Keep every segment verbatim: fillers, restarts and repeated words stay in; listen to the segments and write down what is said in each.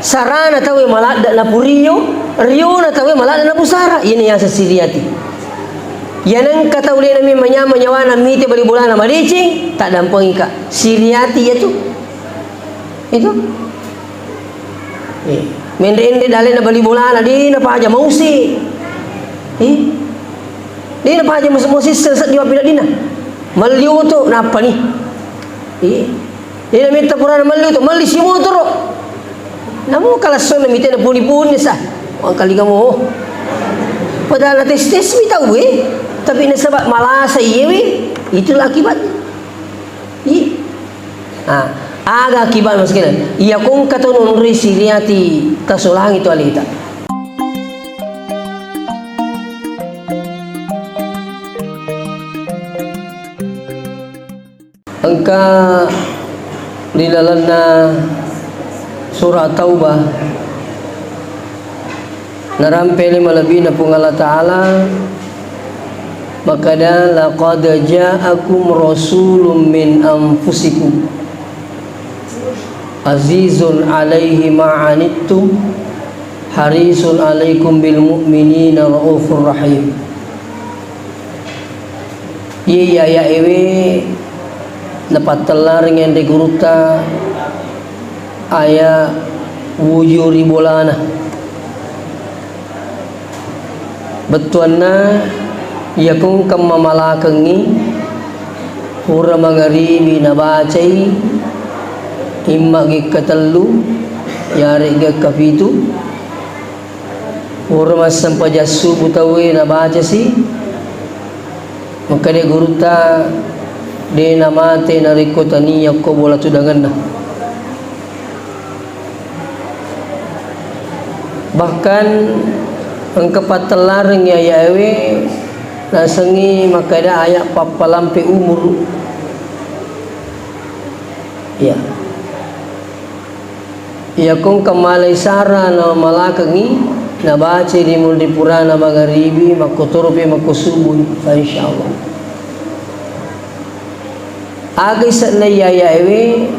Sarana tauwe maladde' napurio, riona tauwe maladde' napusara. Iyana yaseng siriati. Iyanengka tau de' nami manyameng nyawana mite bali bolana madeceng, taddampengika. Siriati iyatu. Itu. Eh, menre-enre dalena bali bolana, de' napaja mausi. Eh. De' napaja mus-, musisseng seddi wappi daddina. Melli oto, nappani. Eh. De' nametta purana melli oto, melli si motoro. Namo kalassona mite napuni-puni sa. Wangkalinga mo. Padahal na tes-tes mi tau, eh. Tapi nasaba malasa iyewe, itulah akibatnya. Iya. Ah, aga akibat maskena. Iya kongka to nonroi siriati tasolangi to aleta. Engka ri lalenna surah Taubah, narampe le malebbina Puang Allah Ta'ala, makkeda, "Laqad ja'akum rasulun min anfusikum azizun alaihi ma anittum harisun alaikum bil mu'minina raufur rahim." Iye, iye, aya' ewe napattellarengngi anre gurutta aya' wuju ri bolana. Bettuanna, iyako engka mamalakengngi, pura mangaribi nabacai, imma gekka tellu, yaregga kapitu, pura massempajang subuh tauwe nabacasi, makkeda gurutta, de' namate narekko tania ko bola tudangenna. Bahkan engka pattellarengngi aya' ewe nasengngi makkeda aya' pappalampe umuru. Iya. Iyako engka malai sara namalakengngi, nabacai ri munri purana mangaribi, makkotoropi makko subuh, fa insyaallah. Aga ise'na iyaya ewe,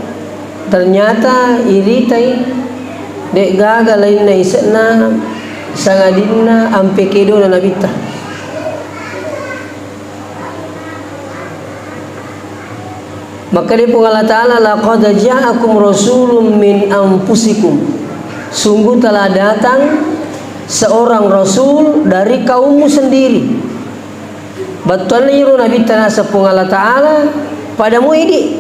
ternyata iritai, de'gaga lainna ise'na, sangadinna ampe kedona nabitta. Makkeda Puang Allah Ta'ala, "Laqad ja'akum rasulun min anfusikum." Sungguh telah datang seorang rasul dari kaummu sendiri. Bettuanna iro nabitta naseng Puang Allah Ta'ala, pada muidi.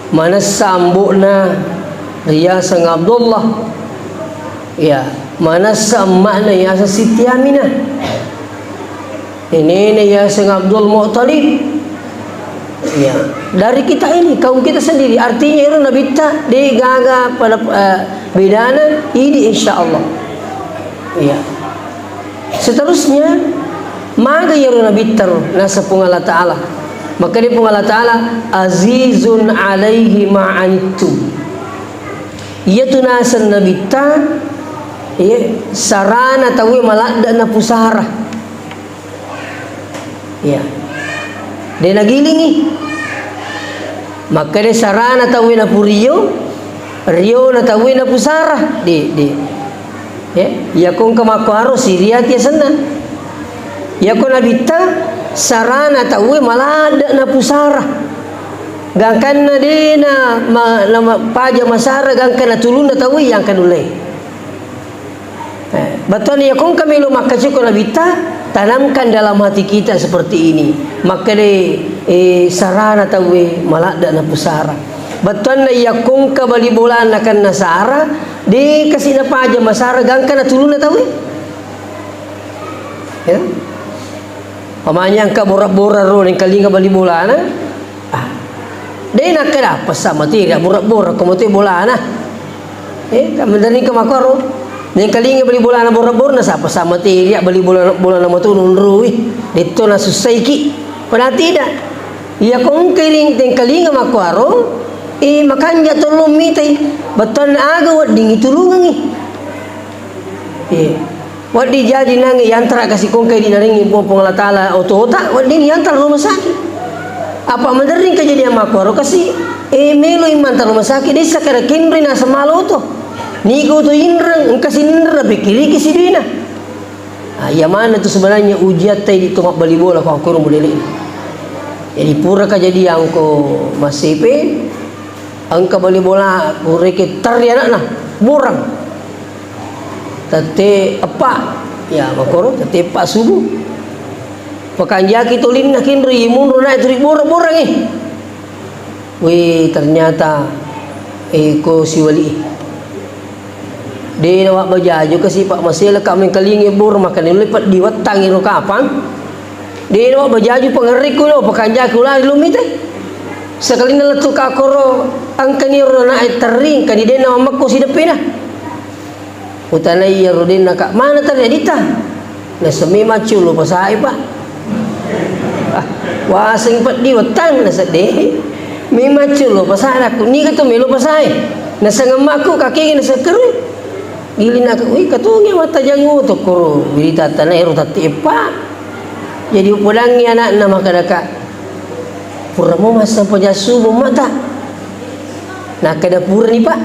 Manessa ambo'na riyaseng Abdullah. Ya, manessa emma'na yaseng Siti Aminah. Nenena yaseng Abdul Muttalib. Ya, dari kita ini, kaum kita sendiri. Artinya iro nabitta, de' gaga pada, eh, bedana, idi insyaallah. Ya. Seterusnya, maga iyaro nabitta ro, naseng Puang Allah Ta'ala. Makkeda Puang Allah Ta'ala, "Azizun alaihi ma anittum." Iyatu naseng nabitta, iya, sarana tauwe maladde' napusara. Iya. De' nagilingngi. Makkeda sarana tauwe napurio, riona tauwe napusara. De', de'. Ya, iyako engka makkuaro siriati asenna. Iyako nabitta sarana tauwe maladde' napusara. Gangkanna de' na ma-, na ma-, paja masara gangkanna tulunna tauwe iyangka nulle. Eh, bettuanna iyako engka melo makkaciko nabitta, tanamkan dalam hati kita seperti ini. Makkeda, eh, sarana tauwe maladde' napusara. Bettuanna iyako engka bali bolana kan nasara, de' kasi napaja masara gangkanna tulunna tauwe. Ya. Pamanya engka bora-bora ro nengkalinga bali bolana. Ah. De' nakkeda, "Apa sama tiri bora-bora ko mate bolana." Eh, kamu dari ke makaro. Nengkalinga bali bolana bora-bora, sapa sama tiri bali bola, bolana matu nunrui. Detto nasussaiki. Padahal tidak. Iyako engka ring tengkalinga makaro, eh, makanja tolong mitai. Bettuanna aga wedding itulungangi. Eh. Wedding jaji nangnge yantara kasi kongkai di narengngi Puang, Puang Allah Ta'ala oto-ota, wedding yantara rumah sakit. Apa maderring kejadian makkuaro kasi, eh, melo immantara rumah sakit, dessa kada kenroi naseng malo oto. Niga tu inreng, engka sinreng, pikkiriki siduina. Ah, iya maneng tu sebenarnya ujiatta idi tu mabbali bola ko akkoro modele'na. Jadi pura kejadian ko massepe, engka bali bola, pureke terri anakna, borang. Tette eppa, ya, makkoro tette eppa subuh. Pakanjaki tolinna kinro, imunro naik turi borang-borang, eh. Wih, ternyata, eh, ko siwali. De nawa bajaju kasi, Pak, masela ka mengkalingi bor, makanya lepat di wetang iro kapang. De nawa bajaju pangerriku lo, pakanjaki ulari lo mite. Sekalinna lettu ka koro, engkani ro naik terri, engkani de nawa makko sideppena. Utanai iyaro denna, Kak, mana terjadita? Naseng, "Memang cullo pasae, Pak." Ah, waseng peddi wettang, naseng, "De, memang cullo pasae." Nakku, "Niga tu melo pasae?" Naseng emmakku, "Kakege naseng keru." Giling nakku, "Wih, katunge wattajang oto koro." Berita tanah ero tatti eppa. Jadi upodangi anakna, makkeda, Kak, "Pura mo massempajang subuh mata." Nakkeda, "Purani, Pak."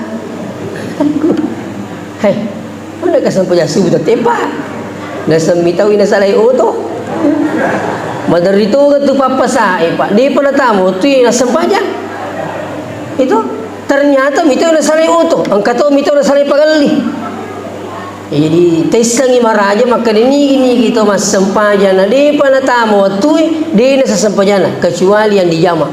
Hei, mana ka sempajang subuh tette, Pak? Nasemmi taui nasalai oto. Maderri toga tu pappasae, Pak. Depa natama wettu nassempajang. Itu ternyata mitau nasalai oto. Engka to mitau nasalai pagelli. Jadi, tessangi maraja makkeda nigi-nigi to massempajang na depa natama wettue, de nasassempajanna, kecuali yang dijama.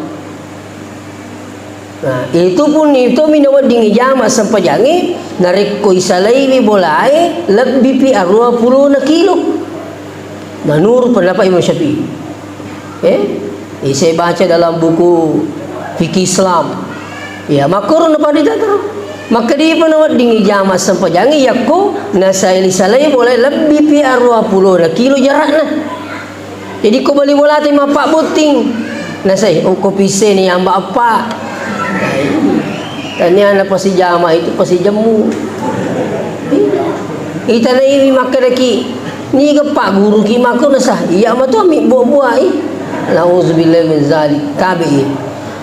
Nah, itu pun itu mina wedding ijama sempajangnge, narekko isalaiwi bolae, lebbipi aruwa pulona kilo. Menurut pendapat Imam Syafi'i. Eh, saya baca dalam buku fikih Islam. Ya, makkoro napadita terus. Makkedipa na wedding ijama sempajangnge, yakko nasaili salai bolae lebbipi aruwa pulona kilo jarakna. Jadi ko bali bolate mappabbotting, nasai, "Oh, ko pisseni amba eppa." Tania na pasijama itu pasijemmu. Itanaiwi makkedaki, "Niga pagguruki mako?" Nasah, "Iya matu ami buah-buahi." Nauzubillah min zalik. Tabi'i.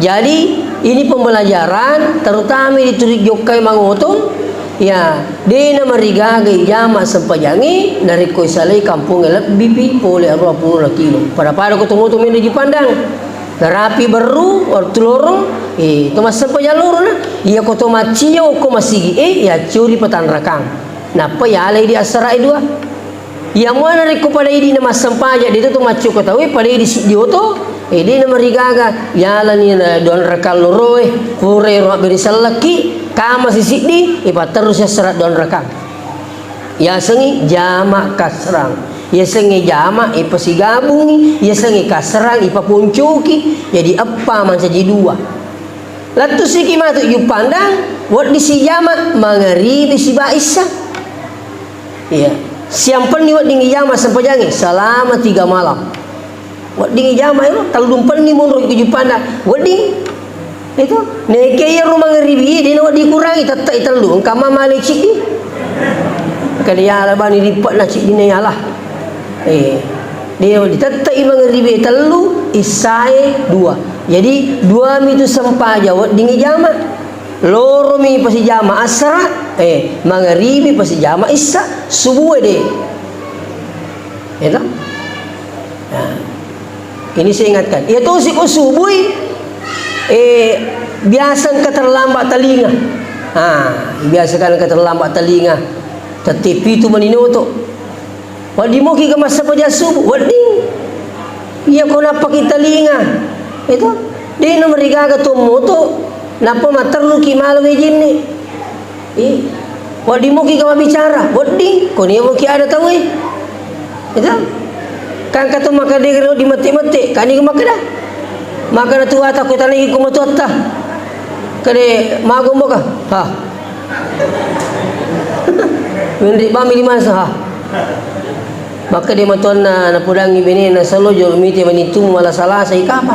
Jadi, ini pembelajaran terutama di turi jokkai mangotong, ya, de namarigaga ijama sempajangnge narekko isalai kampongnge lebbipi pole aruwa pulona kilo. Pada-pada ko tomoto melo Jipandang. Narapi berru, wettu lorong, eh, to massempajang lorona. Iya ko to maccio ko masigi e, yaccuri patanrakang. Nappa yalai di assara e dua. Iya mua narekko pada idi na massempajang, de to to maccio ko tauwe, pada idi siddi oto, eh, de namarigaga, yalani na duanrakang loroe, pura ero mabbere sellekki, kama sisiddi, ipatterrusi assara duanrakang. Yasengnge jama kasrang. Yasengnge jama ipasigabungi, yasengnge kasrang ipaponcoki, jadi eppa mancaji dua. Lettusiki matu Juppandang, wedding sijama mangaribi siba issa. Iya. Siampenni wedding ijama sempajangnge selama tiga malam. Wedding ijama ero, tellumpenni monro ki Juppandang. Wedding. Itu. Neke iyaro mangaribi, de nawedding kurangi, tette'i tellu. Engka mama le ciddi. Kada yala bani rippekna ciddi na yala. Eh. De nawedding tette'i mangaribi tellu, issae dua. Jadi, dua mitu sempajang wedding ijama. Loromi pasijama assara, eh, mangaribi pasijama issa, subue de. Itu? Nah, ini saya ingatkan. Iya tosi ko subui, eh, biasa engka terlambat telinga. Ah, biasa kan engka terlambat telinga. Tette pitu maninoto. Wedding moki ka massempajang subuh, wedding. Iya ko nappaki telinga. Itu, de namarigaga to moto, nappa matterruki mala wejenne. Ih, wedding moki ka mabbicara, wedding, ko nia moki ada tauwe. Itu. Kan kata makkeda wedding mette-mette, kani ko makkeda. Makkeda tuata ko tanai ko matuatta. Kade mago moka. Ha. Menri bami lima sa. Ha. Makkeda matuanna napodangi benena salojo mite manitu mala salasa ikapa.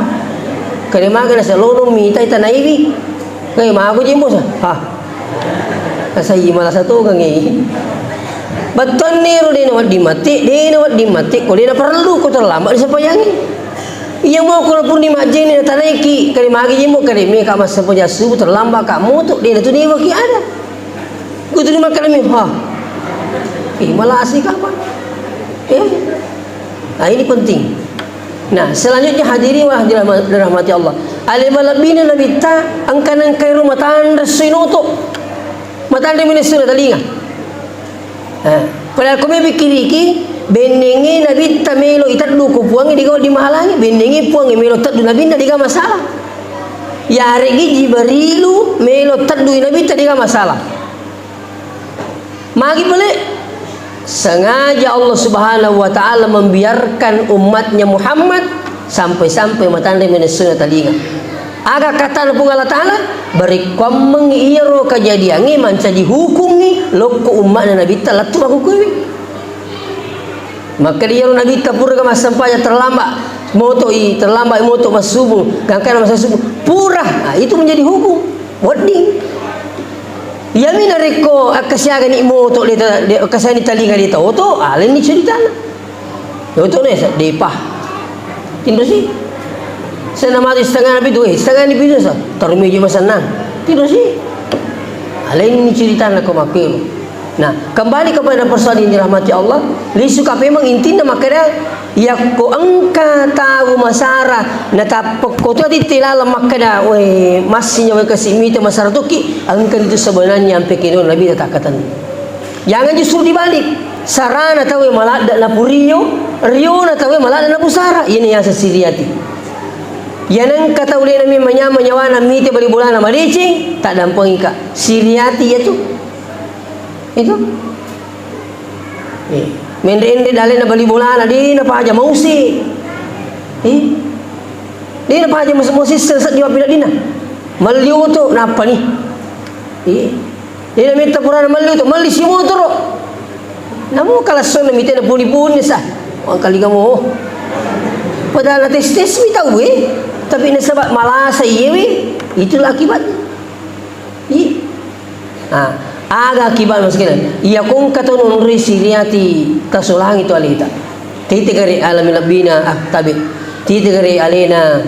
Kade maga nasa lono mita itanaiwi. Kae mago jembo sa. Ha. Nasai mala satu kange. Bettuanni ro de nawedding matti, de nawedding matti, ko de naparellu ko terlambat disempajangi. Iya mo ko purni majjeni natanaiki, kade magi jembo kade meka massempajang subuh terlambat ka moto, de natu newaki ada. Kudu ni makkadami, ha. Eh, malasika apa? Eh. Nah, ini penting. Nah, selanjutnya hadirin wa dirahma-, dirahmati Allah. Ale malebbina Nabitta, engka nengkairo matanre sui noto. Matanre mene sui talinga. Eh, padahal ko me pikiriki, bennenge Nabitta melo iteddu ko Puangnge, dega wedding mahalangi, bennenge Puangnge melo teddu Nabinna, dega masalah. Yaregi Jibrilu melo teddu Nabitta, dega masalah. Magi pale? Sengaja Allah Subhanahu wa Ta'ala membiarkan umatnya Muhammad sampai-sampai matanre mene sui talinga. Aga katana Puang Allah Ta'ala, barekkuammengngi iyaro kejadiangnge mancaji hukungngi lokko ummatna Nabitta lettu makkukuiwi. Makkeda iyaro Nabitta puraga massempajang terlambat moto'i, terlambat moto massubu, gangkana massubung, pura, ah, itu menjadi hukum. Wedding. Iyami narekko akkasiagani moto de ta-, de-, akkasiagani talinga de taoto, alenni ceritana. Oto ne sa-, depa. Tinrosi. Sena mati setengah napi tu, eh, setengah ni pitu sa. Tarumi je masennang. Tinrosi. Alenni ceritana ko makkero. Nah, kembali kepada persoalan yang dirahmati Allah, lisu ka memang intinna makkeda, yakko engka tau masara, natappekko tu ati tilaleng makkeda, "We, massi nyawa kasi mita masara toki," engka itu sebenarnya ampe kino Nabi tatakkaten. Jangan justru dibalik. Sarana tau maladde napurio, riona tau maladde napusara. Ini yang sesiriati. Yang engka tau lena memang nyawa nyawana mita bali bolana madeceng, tak dampengika. Siriati ya tu. Itu. Eh, menre-enre dalena bali bolana, de napaja mausi. Eh. De napaja mus-, musisseng seddi wappi dina. Melli oto, nappa ni. Eh. De nametta purana melli oto, melli si motoro. Namu kalassona mitena puni-puni sa. Wangkali kamu. Padahal tes-tes mi tau, eh. Tapi nasaba malasa iyewe, itulah akibatnya. Iya. Ah, aga akibat maskena. Iya kongka to nonroi siriati tasolangi to aleta. Tite gare alami lebbina, ah, tabe. Tite gare alena,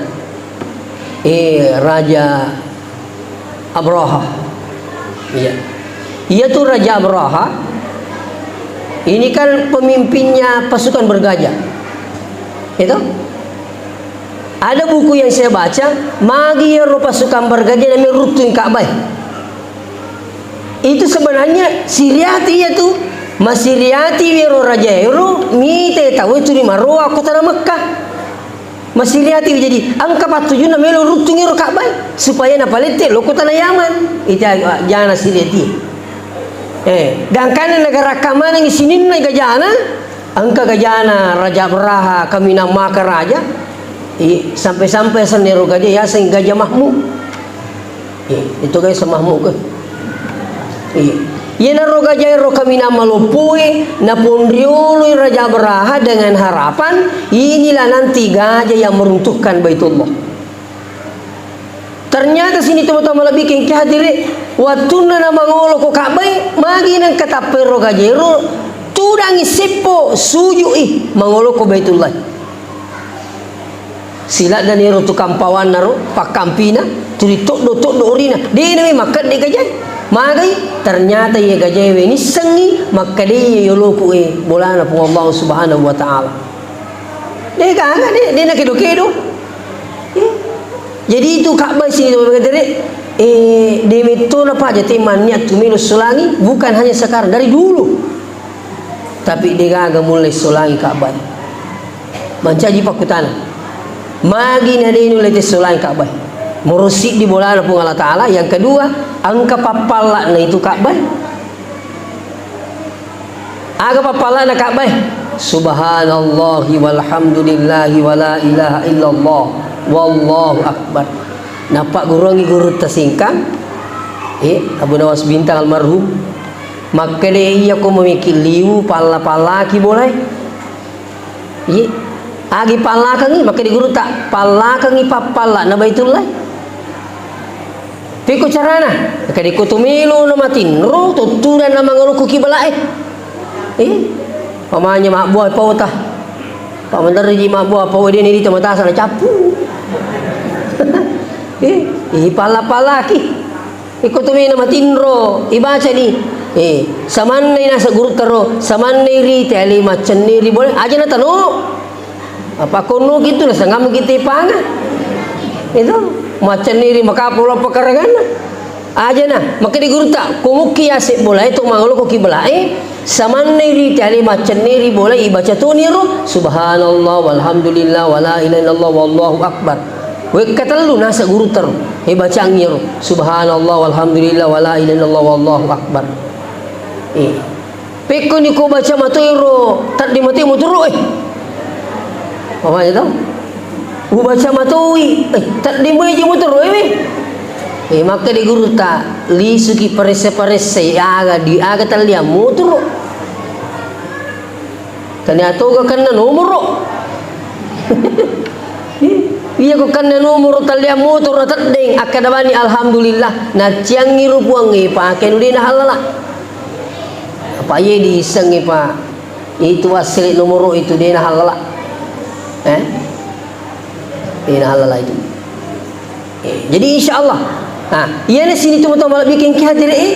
eh, Raja Abraha. Iya. Iya tu Raja Abraha. Ini kan pemimpinnya pasukan bergajah. Itu? Ada buku yang saya baca, magi ero pasukan bergajah dan meruntuhi Ka'bah. Itu sebenarnya siriati iya tu. Masiriati wero raja ero, mite tau itu di maroa kota Mekkah. Masiriati jadi engka pattujunna melo runtuhi ero Ka'bah supaya napalette lo kota Yaman. Itu jana siriati. Eh, gangkana negara kamanang sininna gajana, Engka gajana Raja Abraha, kaminang maka raja. I, sampai-sampai asenna ero gajah yaseng Gajah Mahmud. I, itu guys Mahmud ke. I, iyanaro gajah ero kaminang maloppoe, naponrioloi Raja Abraha dengan harapan, inilah nanti gajah yang meruntuhkan Baitullah. Ternyata sini tomatoa malebbi engka hadire, wattunna namangolo ko Ka'bah, magi nengka tappa ero gajah ero, tudangi seppo, suju'i, mangolo ko Baitullah. Siladdani ero tukang pawanna ro, pakkampina, tuli toddo-toddo orina, de nami makkedde gajah. Magai, ternyata iya gajah we nissengi, makkedai iya yoloku e, bolana Puang Allah Subhanahu wa Ta'ala. De gaga, de, de nakedo-kedo. Eh, jadi itu Ka'bah sini, teman-teman, eh, de metto na paja te manniat tu melo solangi, bukan hanya sekarang, dari dulu. Tapi de gaga mulai solangi Ka'bah. Mancaji pakkutana. Magi na de nulle te solangi Ka'bah. Morosi di bolana Puang Allah Ta'ala. Yang kedua, engka pappalla'na itu Ka'bah. Aga pappalana Ka'bah? Subhanallahi walhamdulillahi wala ilaha illallah wallahu akbar. Nappagguruangngi gurutta Singkang, eh, Abu Nawas Bintang almarhum, makkeda, "Iya ko memikir liu, palla-pallaki bolai." Iya. Agi pallakangngi, makkeda gurutta, "Pallakangngi pappalla na Baitullah." Pekko carana? Kade ko to melo na matinro, to tudang na mangolo ko kibala e. Eh, pamanya mabbua pao ta. Pamanderri ji mabbua pao de ni di to matasa na cappu. Eh, ipalla-pallaki. Iko to melo na matinro, ibacani. Eh, samannai naseng gurutta ro, samannai ri tele maccenni ri bola, aja na tanu. Apa konno gitu na sangam kita panga. Itu maccenni ri makapo lo pakaranganna. Aja na, makkeda gurutta, ko mukki yase bola itu mangolo ko kibla, eh, samannai ri tele maccenni ri bola ibaca toni ro, subhanallah, walhamdulillah, wala ilaha illallah, wallahu akbar. Wekka tellu naseng gurutta ro, eh, bacangi ro, subhanallah, walhamdulillah, wala ilaha illallah, wallahu akbar. Eh. Pekkoni ko baca matoi ro, taddi matoi muturu, eh. Apa aja tau? Ubaca matoi, eh, taddi moi je muturu, eh, weh. Eh, makkeda gurutta, lisuki paresse-paresse, aga di, aga talliang muturu. Tania toga kenna nomoro. Iya ko kenna nomoro talliang muturu na teddeng, akkeda bani alhamdulillah, naciangi ro puangnge pake nu de na halala. Apa iye diissengngi, Pak? Itu assele nomoro itu de na halala. Eh? De na halala itu. Eh, jadi insya Allah. Nah, iyana sini teman-teman lebih kengki hati, eh,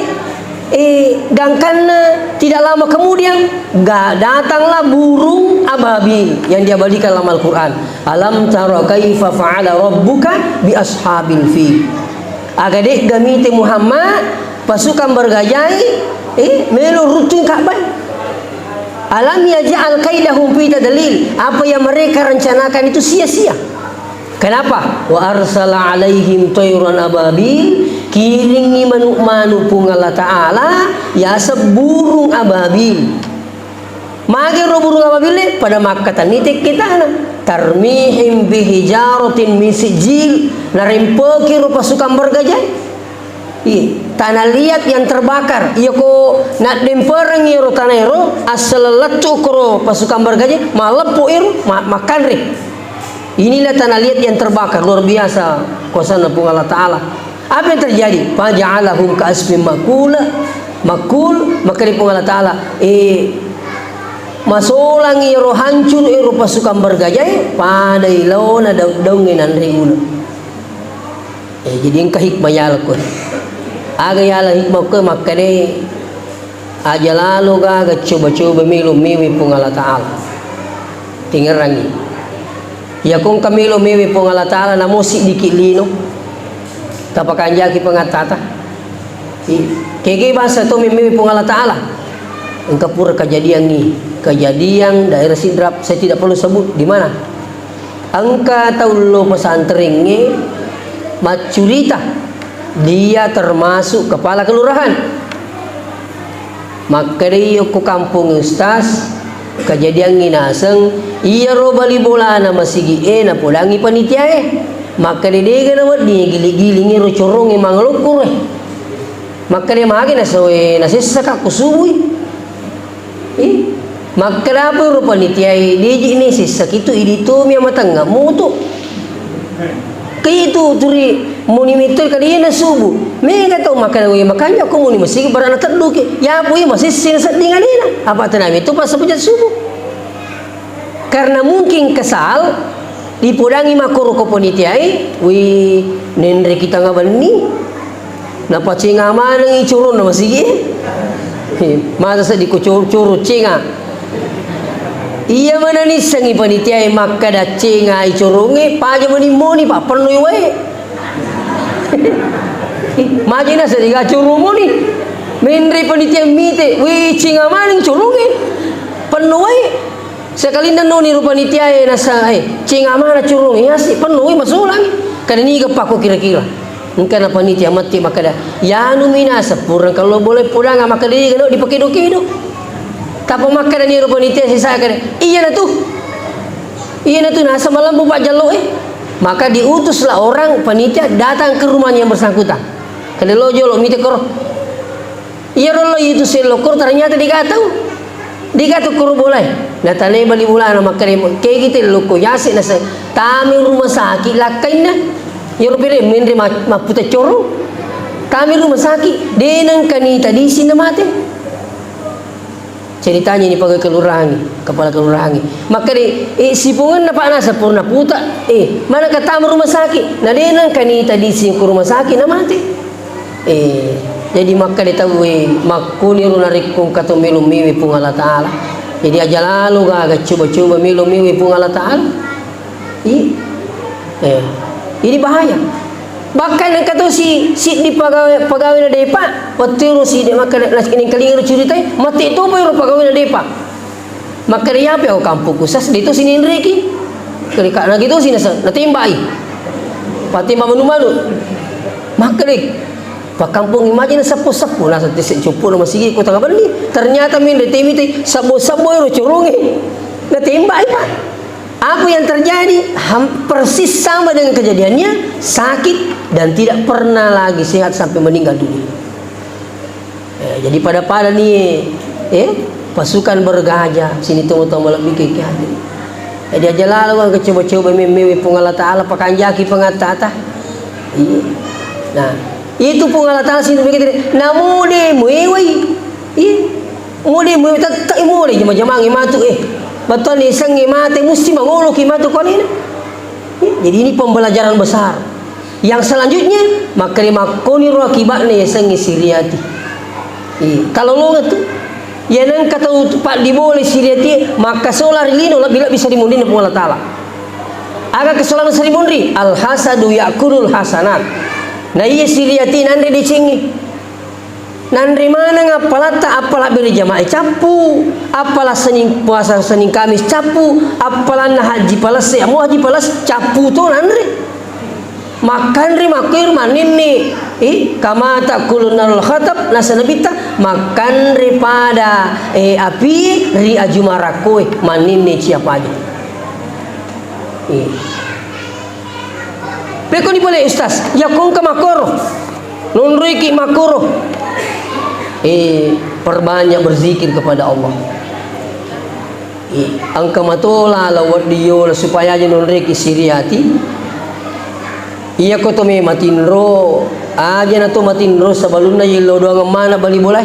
eh, gangkanna tidak lama kemudian ga-, datanglah burung ababil yang diabadikan dalam Al-Quran. Alam tara kaifa fa'ala rabbuka bi ashabil fil. Aga de'ga mite Muhammad, pasukan bergajai, eh, melo runtuh Ka'bah. Alam yaj'al kaidahum fi tadlil. Apa yang mereka rencanakan itu sia-sia. Kenapa? Wa arsala alaihim tayran ababil, kiringi manu-manu Puang Allah Ta'ala, yaseng burung ababil. Magi ro burung ababil e? Pada makkatenni tekke tana. Tarmihim bihijaratin min sijil. Narempeki ro pasukan bergajai. Iya, tanah liat yang terbakar. Iya ko naddempereng iyaro tanah ero, assaleng lettu koro pasukan bergajai, maleppo ero, ma-, makkanre. Inilah tanah liat yang terbakar, luar biasa kuasana Puang Allah Ta'ala. Apa yang terjadi? Faja'alahum ka'asfin makula, makul, maka di Puang Allah Ta'ala, eh, masolang iyaro hancur ero pasukan bergajai, pada ilona daung-daungnge nanre ulo. Eh, jadi engka hikmah yala ko. Aga yala hikmah ko makkeda, aja lalo gaga coba-coba melo mewe Puang Allah Ta'ala. Tingerangi. Iya ko engka melo mewe Puang Allah Ta'ala, namo siddiki lino. Tapakanjaki pangattata. I-, kege bangsa to memewe Puang Allah Ta'ala. Engka pura kejadian ni, kejadian daerah Sidrap, saya tidak perlu sebut di mana. Engka tau lo pesantrengnge maccurita, dia termasuk kepala kelurahan. Makkedai okko kampong ustaz, kejadiangngi naseng, iyaro bali bolana masigi e napodangi panitia e. Makkeda dega nawedding gili-gilingi ro corongnge mangalokko e. Makkeda magi nasawe nasessaka ko subui. Ih, makkeda apa ro panitia e, deji ni sessaki tu idi tomi amatengnga mutu. Ke itu turi muni metto kada iyana subuh. Mega tau makkeda, "We, makanja ko muni masigi barana tedduki." Ya, pui masessi na sedding alena. Apa tenami tu pas semenjak subuh. Karena mungkin kesal, dipodangi makkoro ko panitia e, "Wi, nenre kita ngabenni." Napacenga manengi coronna masigi. He, masa seddi ko cor-, coro cenga. Iya mana nissengi panitia e makkeda cenga i corongnge, paja mani moni, pa pennoi wae. Maja naseng diga coro moni. Menre panitia mite, "We, cenga maneng corongnge. Penno wae." Sekalinna noni ro panitia e nasa, eh, cenga mana corongnge, yasi, pennoi masolangi. Kada niga pako kira-kira. Engkana panitia matti makkeda, "Yanu minasa purang kalau boleh podanga makkeda dega no dipakedo-kedo." Tapa makkeda ni ro panitia sisa kada, "Iyana tu. Iyana tu nasa malembu Pak Jallo e." Maka diutuslah orang panitia datang ke rumahnya yang bersangkutan. Kada lo jolo mite koro. Iyaro lo itu sello koro ternyata degatau. Degatau koro bolae. Nataleba li bolana makkeda, "Kegi tello ko yase nasa tami rumah sakit lakkainna." Iyaro pere menre ma-, mapputa corong. Tami rumah sakit, denang kanita disi na mate. Ceritanya ini pegawai kelurahan, kepala kelurahan. Makkeda, "Eh, sipungenna Pak nasa purna puta. Eh, mana katama rumah sakit?" Na denang kanita disi ko rumah sakit na mate. Eh, Jadi makkeda tauwe, makkoniro narekko engka to melo mewe Puang Allah Ta'ala. Jadi aja lalo gaga coba-coba melo mewe Puang Allah Ta'ala. Iya. Eh, ini bahaya. Bahkan engka to si, siddi pagawe, pagawe na depa, wettu ero si de makkeda, nas-, nengkalinga ro curitai, mate topa ero pagawe na depa. Makkeda, "Iyapi ako kampokku sas, de to sininreki." Kali ka, nagi to sinasa, natembai. Patembak manu-manu. Makkeda, "Pakkampongi maja na seppo-seppo, nasa tese coppo na masigi ko tanga benni." Ternyata menre temi te, sabbo-sabbo ero coronge. Natembai, Pak. Apa yang terjadi? Ham-, persis sama dengan kejadiannya, sakit dan tidak pernah lagi sehat sampai meninggal dunia. Eh, jadi pada-pada ni, eh, pasukan bergajah, sini tunggu-tunggu lebih ke hati. Jadi aja lalo kan coba-coba meme Puang Allah Ta'ala, pakanjaki pangattata. Iya. Nah, itu Puang Allah Ta'ala sini begitu. Namu de muewai. Iya. Mu de muewai, tettai mu de jama-jamangi matu, eh. Battuanna isengnge mate, musti mangoloki matu kalena. Iya. Jadi ini pembelajaran besar. Yang selanjutnya, makkeda makkoniro akibatna yasengnge siriati. Iya, talolongeng tu. Iya, nengka tau paddibole siriati, makkasola ri lino lebbi-lebbi sarimunrinna Puang Allah Ta'ala. Aga kasolanna sarimunri? Al hasadu ya'kulul hasanat. Na iya siriati nanre decengnge. Nanre maneng appalatta, appala bere jamaah cappu, appala Senin puasa Senin Kamis cappu, appalanna haji palesse, amo haji palesse cappu to nanre. Makkanre makkuiro manenne, eh, kama ta'kulun narul hatab, nasa Nabitta, makkanre pada, eh, api ri aju marakkoe, manenne cia paja. Eh. Pekkoni pole, Ustaz, yakko engka makkoro, nonroiki makkoro. Eh, perbanyak berzikir kepada Allah. Eh, engka matola la wedding yola supaya aja nonreki siriati. Iya ko to me matinro, aja na to matinro sebelumna yello doang mana bali bola.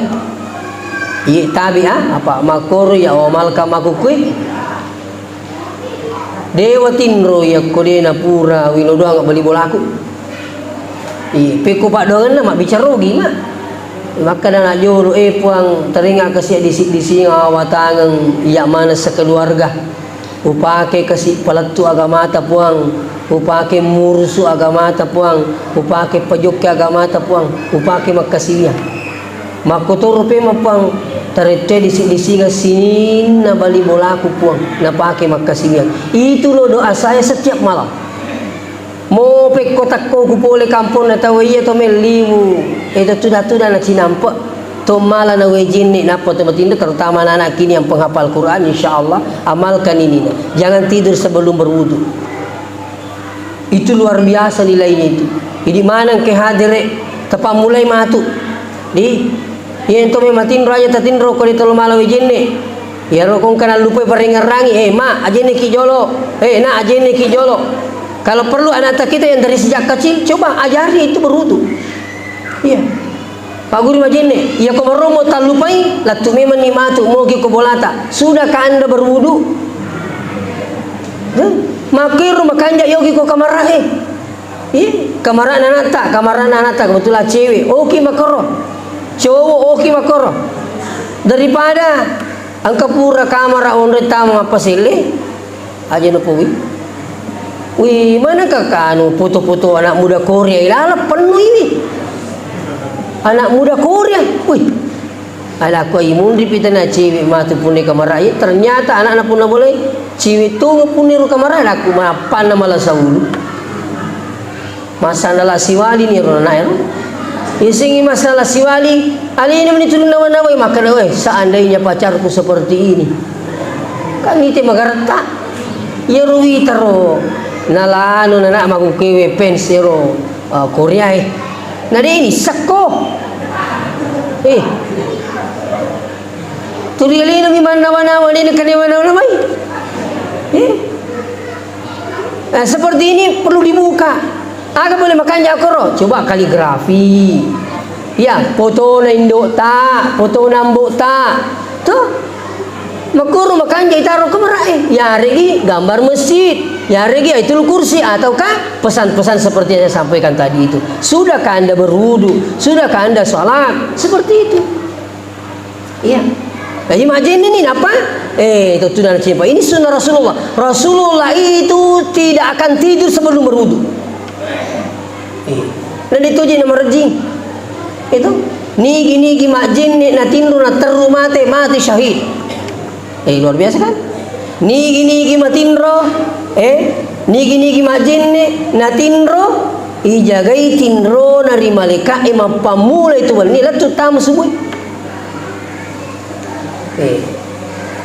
Iya tabi, ah, apa makkoro ya, oh, malka makukui. Dewa tinro yakko de napura wino doang bali bolaku. Iya, pekko paddoangenna mabbicara ogi, Mak. Makkeda anak jolo, "Eh, Puang, teringa kasi disi-disinga watangeng iya maneng sekeluarga. Upake kasi palettu agamata, Puang. Upake murusu agamata, Puang. Upake pajokke agamata, Puang. Upake makkasiwiang." Makkotoro pe mapang tarette disi-disinga sininna bali bolaku, Puang, napake makkasiwiang. Itulo doa saya setiap malam. Mo pekko takkoku pole kamponna tau iya to melliwu, eh, to tuda-tuda na cinampe, to mala na wejenne, nappa to matinro, terutama anak-anak kini yang penghafal Quran, insya Allah amalkan ini. Jangan tidur sebelum berwudu. Itu luar biasa nilainya itu. Jadi maneng ke hadere, tapammulai matu. Di, iya to me matinro aja tatinro ko de tolo mala wejenne. Iyaro ko engka nallupai parengngerangi, "Eh, Ma, ajenne ki jolo. Eh, Na, ajenne ki jolo." Kalau perlu anak kita yang dari sejak kecil, coba ajari itu berwudu. Iya. Pagguru majenne, iya ko maromo tallupai, lattu memanni matu, moki ko bolata. Sudah ka Anda berwudu? Heh? Makkiro makanja yoki ko kamarae. Ih, kamarana anatta, kamarana anatta, kebetulan cewek. Oki makoro. Cowok oki makoro. Daripada engka pura kamara onre tama mappaselle, aja napowi. Wih, mana kakak anu foto-foto anak muda Korea ilaleng penuh ini. Anak muda Korea, wih. Ada aku imunri pitana cewek matu punne kamarae, ternyata anakna punna boleh cewek tu punne ru kamarae, aku mapanna malah saulu. Masalah siwali ni ro anak ero. Isingi masalah siwali, alena meni turun nawa-nawai, makkeda, "Weh, seandainya pacarku seperti ini." Kan ite magaretta. Iyaro witaro nalano nana makukewe fans ero, uh, Korea e. Na de ni sekko. Eh. Turi alena mi mannawa-nawa, de na kanewa-nawa mai. Eh. Nah, seperti ini perlu dibuka. Aga boleh makanja koro? Coba kaligrafi. Ya, fotona indo'ta, fotona ambo'ta. Tuh. Makkoro makanja itaro kamara'e, yaregi gambar masjid, yaregi Ayatul Kursi, ataukah pesan-pesan seperti yang saya sampaikan tadi itu. Sudahkah Anda berwudu? Sudahkah Anda sholat? Seperti itu. Iya. Jadi majjenne ni napa? Eh, itu tuh dan siapa? Ini sunnah Rasulullah. Rasulullah itu tidak akan tidur sebelum berwudu. Eh. Dan itu aja nomor jing. Itu nigi-nigi majjenne natinro naterru mate, mate syahid. Eh, luar biasa kan? Nigi-nigi matinro, eh, nigi-nigi majjenne natinro, ijagai tinrona ri malaika'e mappammula itu wenni lettu tama subuh. Eh.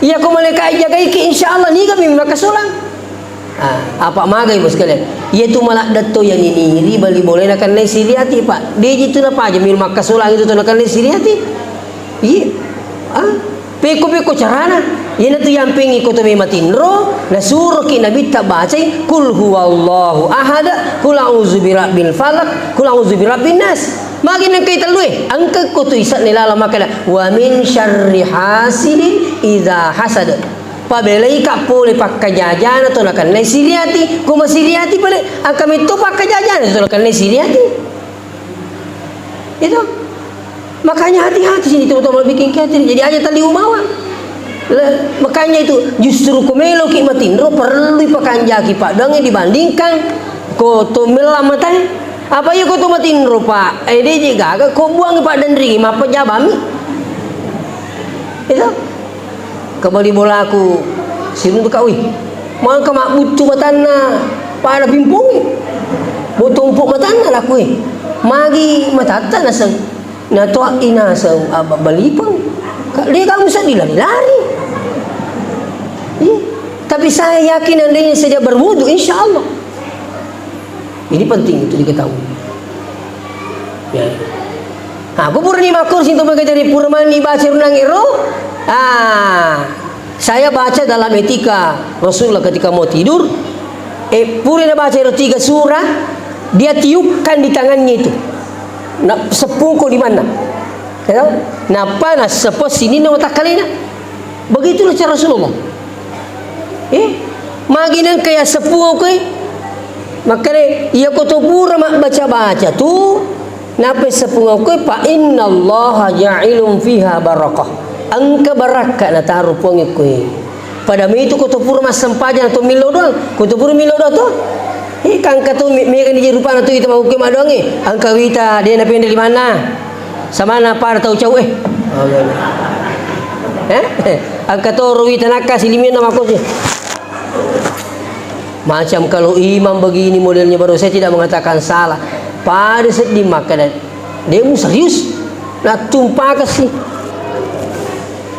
Iya ko malaika ijagaiki, insya Allah niga mi makkasolang. Ah, apa magai bos kalian? Iya tu maladde to ya niniri bali boleh nakennai siriati, Pak. Deji tu napaja mi makkasolang itu tu nakennai siriati. Iya. Ah, peko-peko carana. Iyana tu yampingi ko to mematinro, nasuroki Nabitta bacai, "Qul huwallahu ahad, qul a'udzu birabbil falaq, qul a'udzu birabbin nas." Magi nengkai tellue, engka ko tu isa'ne lala makkeda, "Wa min syarri hasidin idza hasad." Pabelaika pole pakkajajana to nakennai siriati, ko masiriati pale, engka metto pakkajajana to nakennai siriati. Itu. Makanya hati-hati sini teman-teman bikin catering. Jadi aja tali umawa. Le, makanya itu justru ko meloki matinro perlu pakanjaki paddoangnge dibandingkan ko to mella matae. Apa iya ko to matinro, Pak? Eh, deje gaga ko buangi paddenringi mappajabami. Itu. Kebali bolaku siruntu ka, wih. Mangka mabbuttu matanna pada pingpongnge. Botompo matanna laku, eh. Magi matatta naseng. Natoa'i naseng abba balipeng. Ka, de kamu seddi lari-lari. Iya. Tapi saya yakin andainya saja berwudu, insya Allah. Ini penting untuk diketahui. Ya. Nah, aku purani makkur sintu mengajari pura mani baca runang ero. Ah, saya baca dalam etika Rasulullah ketika mau tidur. Eh, pura na baca ero tiga surah, dia tiupkan di tangannya itu. Nah, sepungko di mana? Ya, napa na sepo sini na watakkalena. Begitulah cara Rasulullah. Eh, magi nengka ya seppuo koe. Makkeda, iya ko to pura mabbaca-baca tu, nape seppuo koe, fa innallaha ja'ilun fiha barakah. Engka barakka nataro Puangnge koe. Pada mitu ko to pura massempajang to millo doang, ko to pura millo doang to. Eh, kangka to me-, mega ni rupana tu ita mahukke maddoangnge. Engka wita de napenre limanna. Samana pada tau cau, eh. Eh? Engka toro wita nakka silimenna makkosi. Macam kalau imam begini modelnya baru saya tidak mengatakan salah. Pada seddi makkeda, demu serius. Nattumpakasi.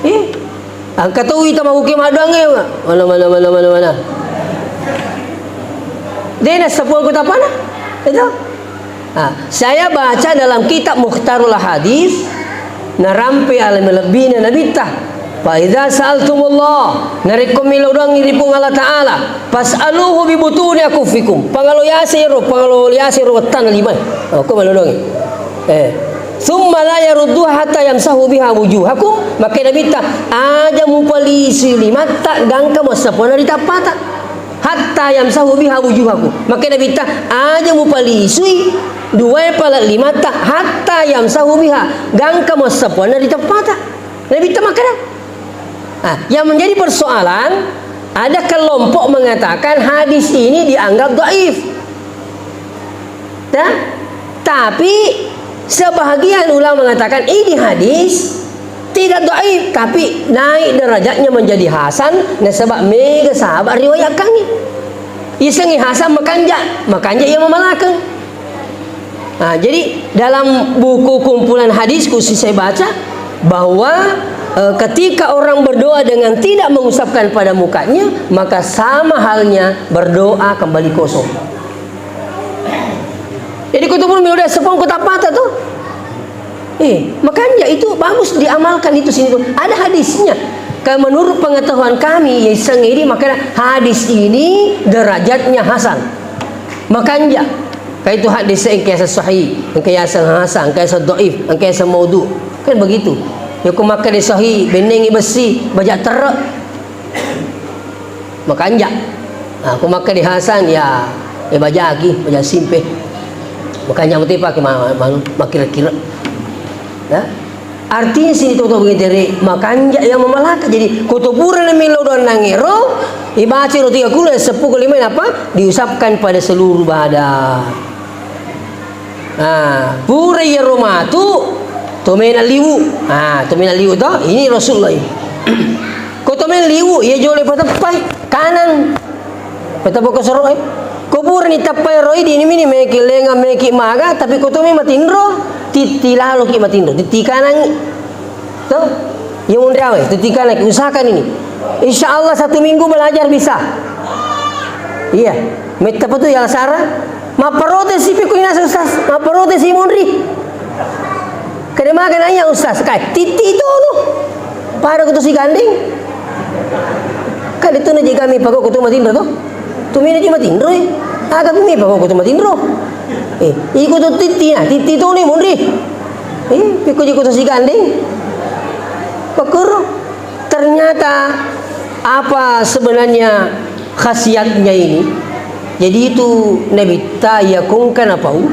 Eh? Engka to wita mahukke maddoangnge. Mana, mana, mana, mana, mana. De nassepuang kutapana. Itu. Ah, saya baca dalam kitab Mukhtarul Hadis, narampe ale malebbina Nabitta. Fa idza sa'altumullah, narekko millau doangngi ri Puang Allah Ta'ala, fas'aluhu bi butuni akuffikum. Pangalo yase ro, pangalo yase ro wettanna limae. Oh, ko millau doangngi. Eh. Tsumma la yarudduha hatta yamsahu biha wujuhakum. Makkeda Nabitta, aja mupalisui limatta gangka massapuanna ri tappata. Hatta yamsahu biha wujuhakum. Makkeda Nabitta, aja mupalisui duae pala limatta hatta yamsahu biha, gangka massapuanna ri teppata. Nabitta makkeda. Ah, yang menjadi persoalan, ada kelompok mengatakan hadis ini dianggap dhaif. Ya? Tapi sebahagian ulama mengatakan ini hadis tidak dhaif, tapi naik derajatnya menjadi hasan, nasaba mega sahabat riwayatkangngi. Isengngi hasan makanja, makanja iya mamalakeng. Nah, jadi dalam buku kumpulan hadis khusus saya baca bahwa, eh, ketika orang berdoa dengan tidak mengusapkan pada mukanya, maka sama halnya berdoa kembali kosong. Jadi, ko tu pura millau doang seppuang kutappata tu. Eh, makanya itu bagus diamalkan itu sini tu. Ada hadisnya. Kalau menurut pengetahuan kami, ya, sengiri, makanya hadis ini derajatnya hasan. Makanya, kayak itu hadis engka yaseng sahih, engka yaseng hasan, engka yaseng dhaif, engka yaseng maudhu. Kan begitu. Ya, ko makkeda Sohi, bennengngi bessi, baja terre. Makanja. Nah, ko makkeda Hasan, ya, eh, bajaki, baja simpe. Makanja mate pake ma-, ma-, makkira-kira. Ya. Artinya sini toto bengetere, makanja yang memalaka. Jadi, ko to pura na melo doang nangero, ibaca ro tiga kulo, seppuku lima apa? Diusapkan pada seluruh badan. Ah, pura iyaro matu, tomena liwu. Ah, tomena liwu to, ini Rasulullah ini. Ko tomena liwu, iya jolo pateppai, kanang. Pateppa ko soroe. Ko purani teppai roi, di ini mini meki lenga, meki maga, tapi ko tomena matinro, titti laloki matinro, titti kanangi. To? Iya monri awe, titti kanangi, usahakan ini. Insya Allah satu minggu belajar bisa. Iya. Metta patu ya Sara. Mapparotesi pi ko inasa Ustaz, mapparotesi monri. Kada maga nanya Ustaz, kai, titti tonu. Pada ko to sigandeng. Kada tu naji kami pako ko to matinro to. Tu mina ji matinro, eh. Aga pi mi pako ko to matinro. Eh, iko to titti na, titti tonu monri. Eh, piko ji ko to sigandeng. Pakuru. Ternyata apa sebenarnya khasiatnya ini? Jadi itu Nabitta iya kongka napau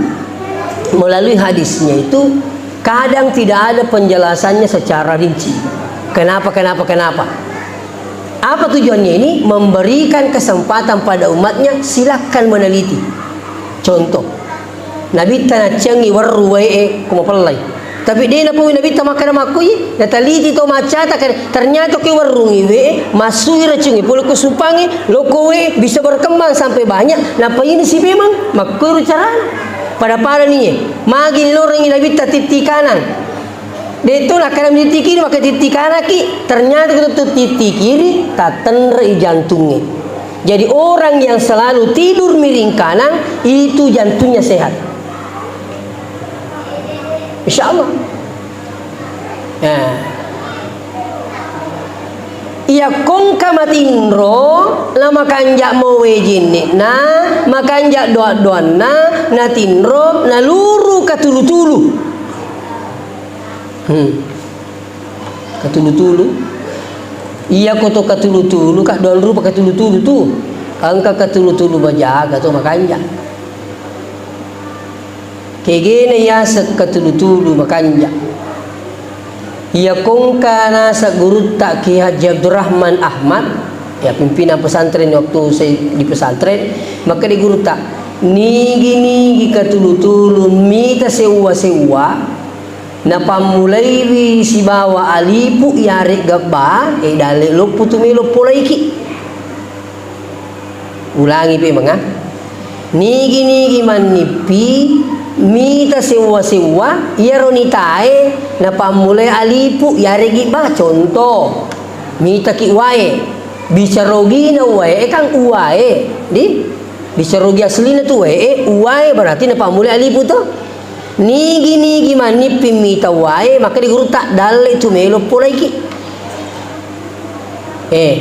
melalui hadisnya itu kadang tidak ada penjelasannya secara rinci. Kenapa, kenapa, kenapa? Apa tujuannya ini? Memberikan kesempatan pada umatnya, silakan meneliti. Contoh, Nabitta nacciangngi werru wae'e ko mapellai. Tapi de' napau Nabitta makkeda makkoi, nataliti to maccata, kan ternyata ko werrungngi wae'e, massui racungnge, pole ko supangnge, lokko wae'e, bisa berkembang sampai banyak, napainisi memang, makkoiro carana. Pada-pada nie, magi lorengngi Nabitta titti kanang. De' to nakkeda titti kiri, maka titti kanaki, ternyata ko titti kiri, tattenrei jantungnge. Jadi, orang yang selalu tidur miring kanan, itu jantungnya sehat. Insya Allah. Nah. Iya kongka matinro, la makanja mowe jinni'na, makanja doa-doanna, natinro, naluru katulu-tulu. Hmm. Katulu-tulu. Iya ko to katulu-tulu, ka doang rupa katulu-tulu tu. Engka katulu-tulu bajaga to makanja. Kegena yaseng katulu-tulu makanja. Iya kongka naseng gurutta Kiai Haji Abdurrahman Ahmad, ya pimpinan pesantren waktu saya di pesantren, makkeda gurutta, nigi-nigi katulu-tulu mita sewwa-sewwa, napammulaiwi sibawa alipu yaregga ba, e dalle loppo tu melo polaiki. Ulangi pe manga. Nigi-nigi mannippi, mita sewwa-sewwa, iyaro nitae napammulai alipu yaregi ba. Contoh, mitaki wae, bicarogina wae, e kan uwae, di? Bicarogi aslina tu wae, e uwae berarti napammulai alipu to. Nigi-nigi mannippi mita wae, maka di gurutta dalle tu melo polaiki. Eh,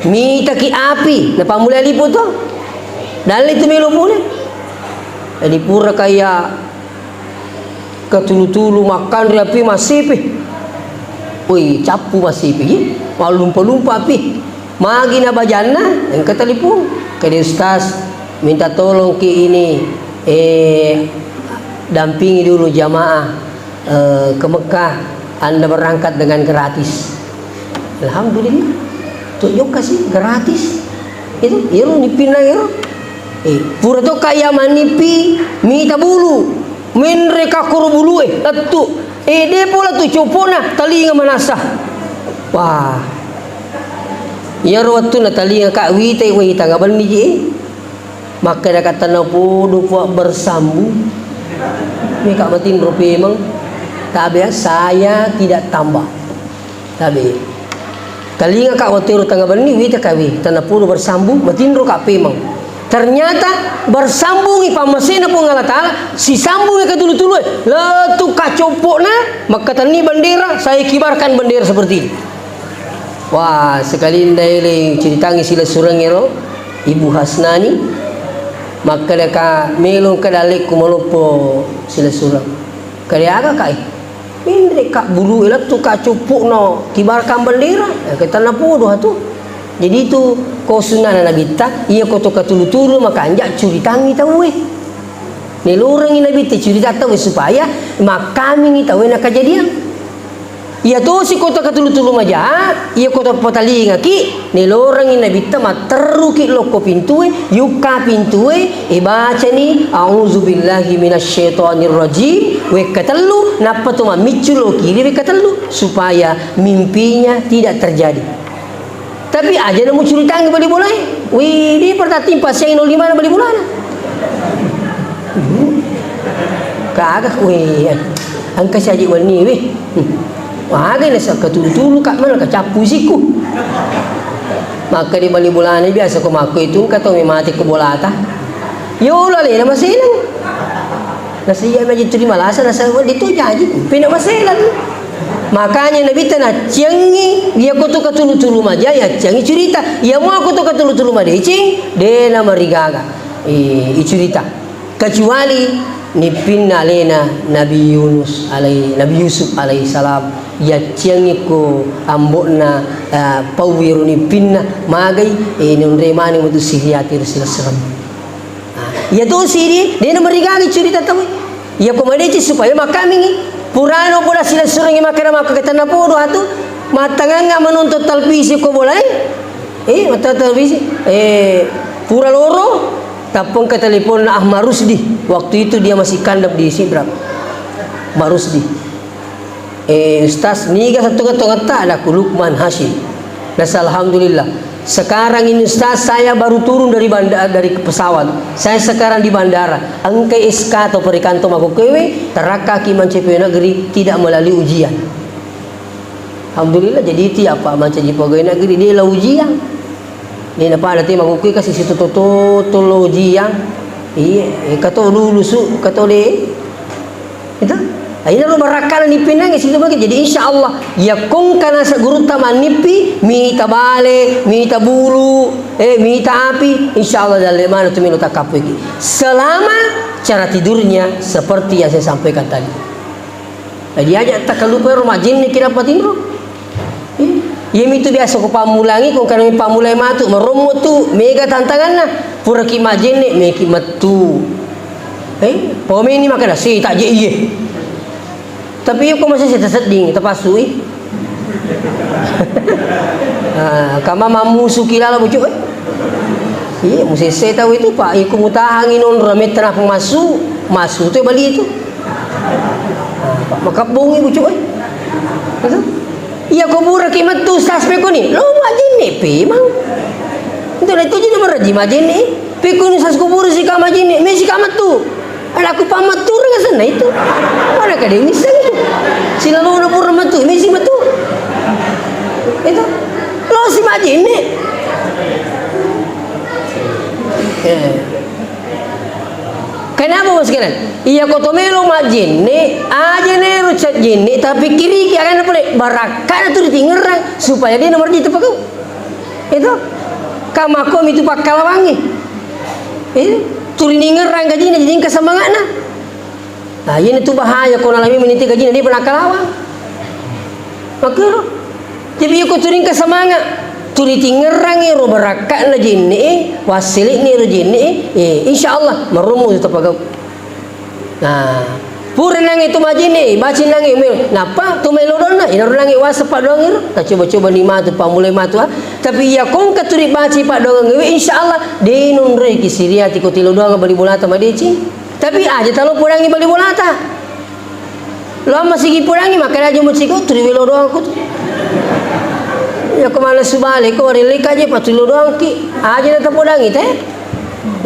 mitaki api, napammulai alipu to. Dalle tu melo pole. Jadi pura kaya katulu-tulu makkanre api masipi. Woi, cappu masipi, mallumpa-lumpa api. Magi na bajanna, engka telepon. Kede Ustaz, minta tolong ki ini, eh, dampingi dulu jamaah, eh, ke Mekah, Anda berangkat dengan gratis. Alhamdulillah. Tu jokka sih, gratis. Itu, iyaro nippinna iyaro. Eh, pura to kaya manippi, mita bulu. Menre kakkoro bulue, lettu. Eh, de pola tu copona, talinga manassa. Wah. Iyaro wettunna talinga ka wita, wita ngabenni ji. Makkeda ka tanapodo Puang bersambung. Meka matinro pemeng. Tabe, saya tidak tambah. Tabe. Talinga ka wettu ero tengnga benni, wita ka we, tanapodo bersambung, matinro ka pemeng. Ternyata bersambungi pammasena Puang Allah Ta'ala, sisambungi katulu-tulue, lettu ka coppona, makkatenni bendera, saya kibarkan bendera seperti ini. Wah, sekalinna ele ceritangi silessureng ero, Ibu Hasnani, makkeda ka melo engka dallekku maloppo silessureng. Kade aga kai? Menre' ka' bulu' e lettu' ka' cuppu'no kibarakang bendera, eh, ke tenna podo atu. Jadi itu ko sunnana Nabitta, iya ko to katulu-tulu makanja' curitangngi tauwe. Nelorengngi Nabitta curita tauwe supaya makkamingngi tauwe na kajadiang. Iya tosi ko to katulu-tulu maja, iya ko to patalingaki, nelorengngi Nabitta matterruki lokko pintue, yukka pintue, ibacani, "A'udzubillahi minasyaitonirrajim," wekka tellu, nappa to mammiccu lo kiri wekka tellu, supaya mimpinya tidak terjadi. Tapi aja' na mucuritangngi bali bolae. Wih, di pertatimpa siang nol lima na bali bolana. Kaga, wih, engka siaji' wenni, wih. Magai nasa katulu-tulu ka' mana kacappu sikku. Maka di bali bolana biasa ko makko itu engka to memati ko bolata. Yo, lalena masenang. Nasa iya maji tuli malasa, nasa wedding to jaji, pena masenang. Makanya Nabitta nacciangngi, iya ko to katulu-tulu maja, yacciangngi curita. Iya mua ko to katulu-tulu madeceng, de' namarigaga. Eh, icurita. Kecuali nippinna alena Nabi Yunus alai-, Nabi Yusuf alaihissalam, yacciangngi ko ambo'na, eh, pauwiro nippinna, magai, eh, nonre maneng metu siriati ri silessureng. Ah, iya tosi di, de' namarigaga curita tauwe. Iya ko madeceng supaya makkamingngi. Purano poda silessurengngi makkeda makko ke tenna podo atu, mattangangnga menonton televisi ko bolae. Eh, mattangang televisi. Eh, pura loro, tappa engka teleponna Ahmad Rusdi. Waktu itu dia masih kandap di Sidrap. Ahmad Rusdi. Eh, Ustaz, niga settonga-tongetta? Ada ku Lukman Hasyim. Nasa alhamdulillah. Sekarang ini Ustaz, saya baru turun dari banda-, dari pesawat. Saya sekarang di bandara. Engka S K atau perikanto makokkoewe, terakkaki mancaji pegawai negeri, tidak melalui ujian. Alhamdulillah, jadi itu ya, Pak, mancaji pegawai negeri, de' la ujian. De' napada te makokkoe kasi situ toto-toto lo ujian. Iya, eh, kato lulusu, kato de'. Itu. Aina lo barakkana nippinangnge situ maki. Jadi insya Allah, iya ko engka nasa gurutta mannippi, mita bale, mita bulu, eh, mita api, insya Allah dalle maneng tu melo takkappuiki. Selama cara tidurnya seperti yang saya sampaikan tadi. Jadi aja' takkalupa ero majjenne' ki nappa tinro. Iya mitu biasa ko pammulangi, ko engkana pammulai matu, marommo tu, mega tantanganna. Puraki majjenne', meki mettu. Eh, pomeni makkeda, "Si, tak je iye." Tapi iya ko masih seddi-sedding, tapassui. Ah, kama mammusuki lalo bucu, eh. Iya, musesse tau itu, Pak. Iko mutahangi nonro, metta nappa massu, massu tu bali itu. Ah, Pak, makabbongi bucu, eh. Itu. Iya, ko buraki mettu, Ustaz, pekoni. Lo majjenne' pemang. Itu na itu jadi maraji majjenne'. Pekoni, Ustaz, ko burasi ka majjenne', mesi ka mettu. Ada ku pamettu rega senna itu. Mana kade miseng. Silalo na pura mettu, mesi mettu. Itu. Lo si majjenne'. Eh. Kenapa, Bos, kalian? Iya, ko to melo majjenne', aja nero cajjenne', tapi kiriki akan apa, barakkana tu ditingerang, supaya de' nomor di tepakau. Itu. Kamako mitu pakkalawangi. Eh, turi ningerang gajina, jadi engka semangatna. Nah, ini tu bahaya ko nalami meniti gajina, de' pernah kalawang. Makkero. Tapi iya ko turi engka semangat, turi tingerang ero barakka'na jenne'e, wassele'ni ero jenne'e, eh, insya Allah, marommo tu tapagau. Nah, pura nangnge tu majjenne', baci nangnge melo. Nappa tu melo donna, inaro nangnge wasa paddoangeng ro, tacoba-coba ni matu, pammulai matu, ah. Tapi iya ko engka turi baci paddoangeng we, insya Allah, de' nonroi ki siriati ko tilo doang bali bolata madeceng. Tapi aja talo podangi bali bolata. Lo amma sigi podangi, makkeda aja muciko, turi melo doang ko tu. Iya ko mana subale ko, warelleka aja, patilo doang ki. Aja na tapodangi te.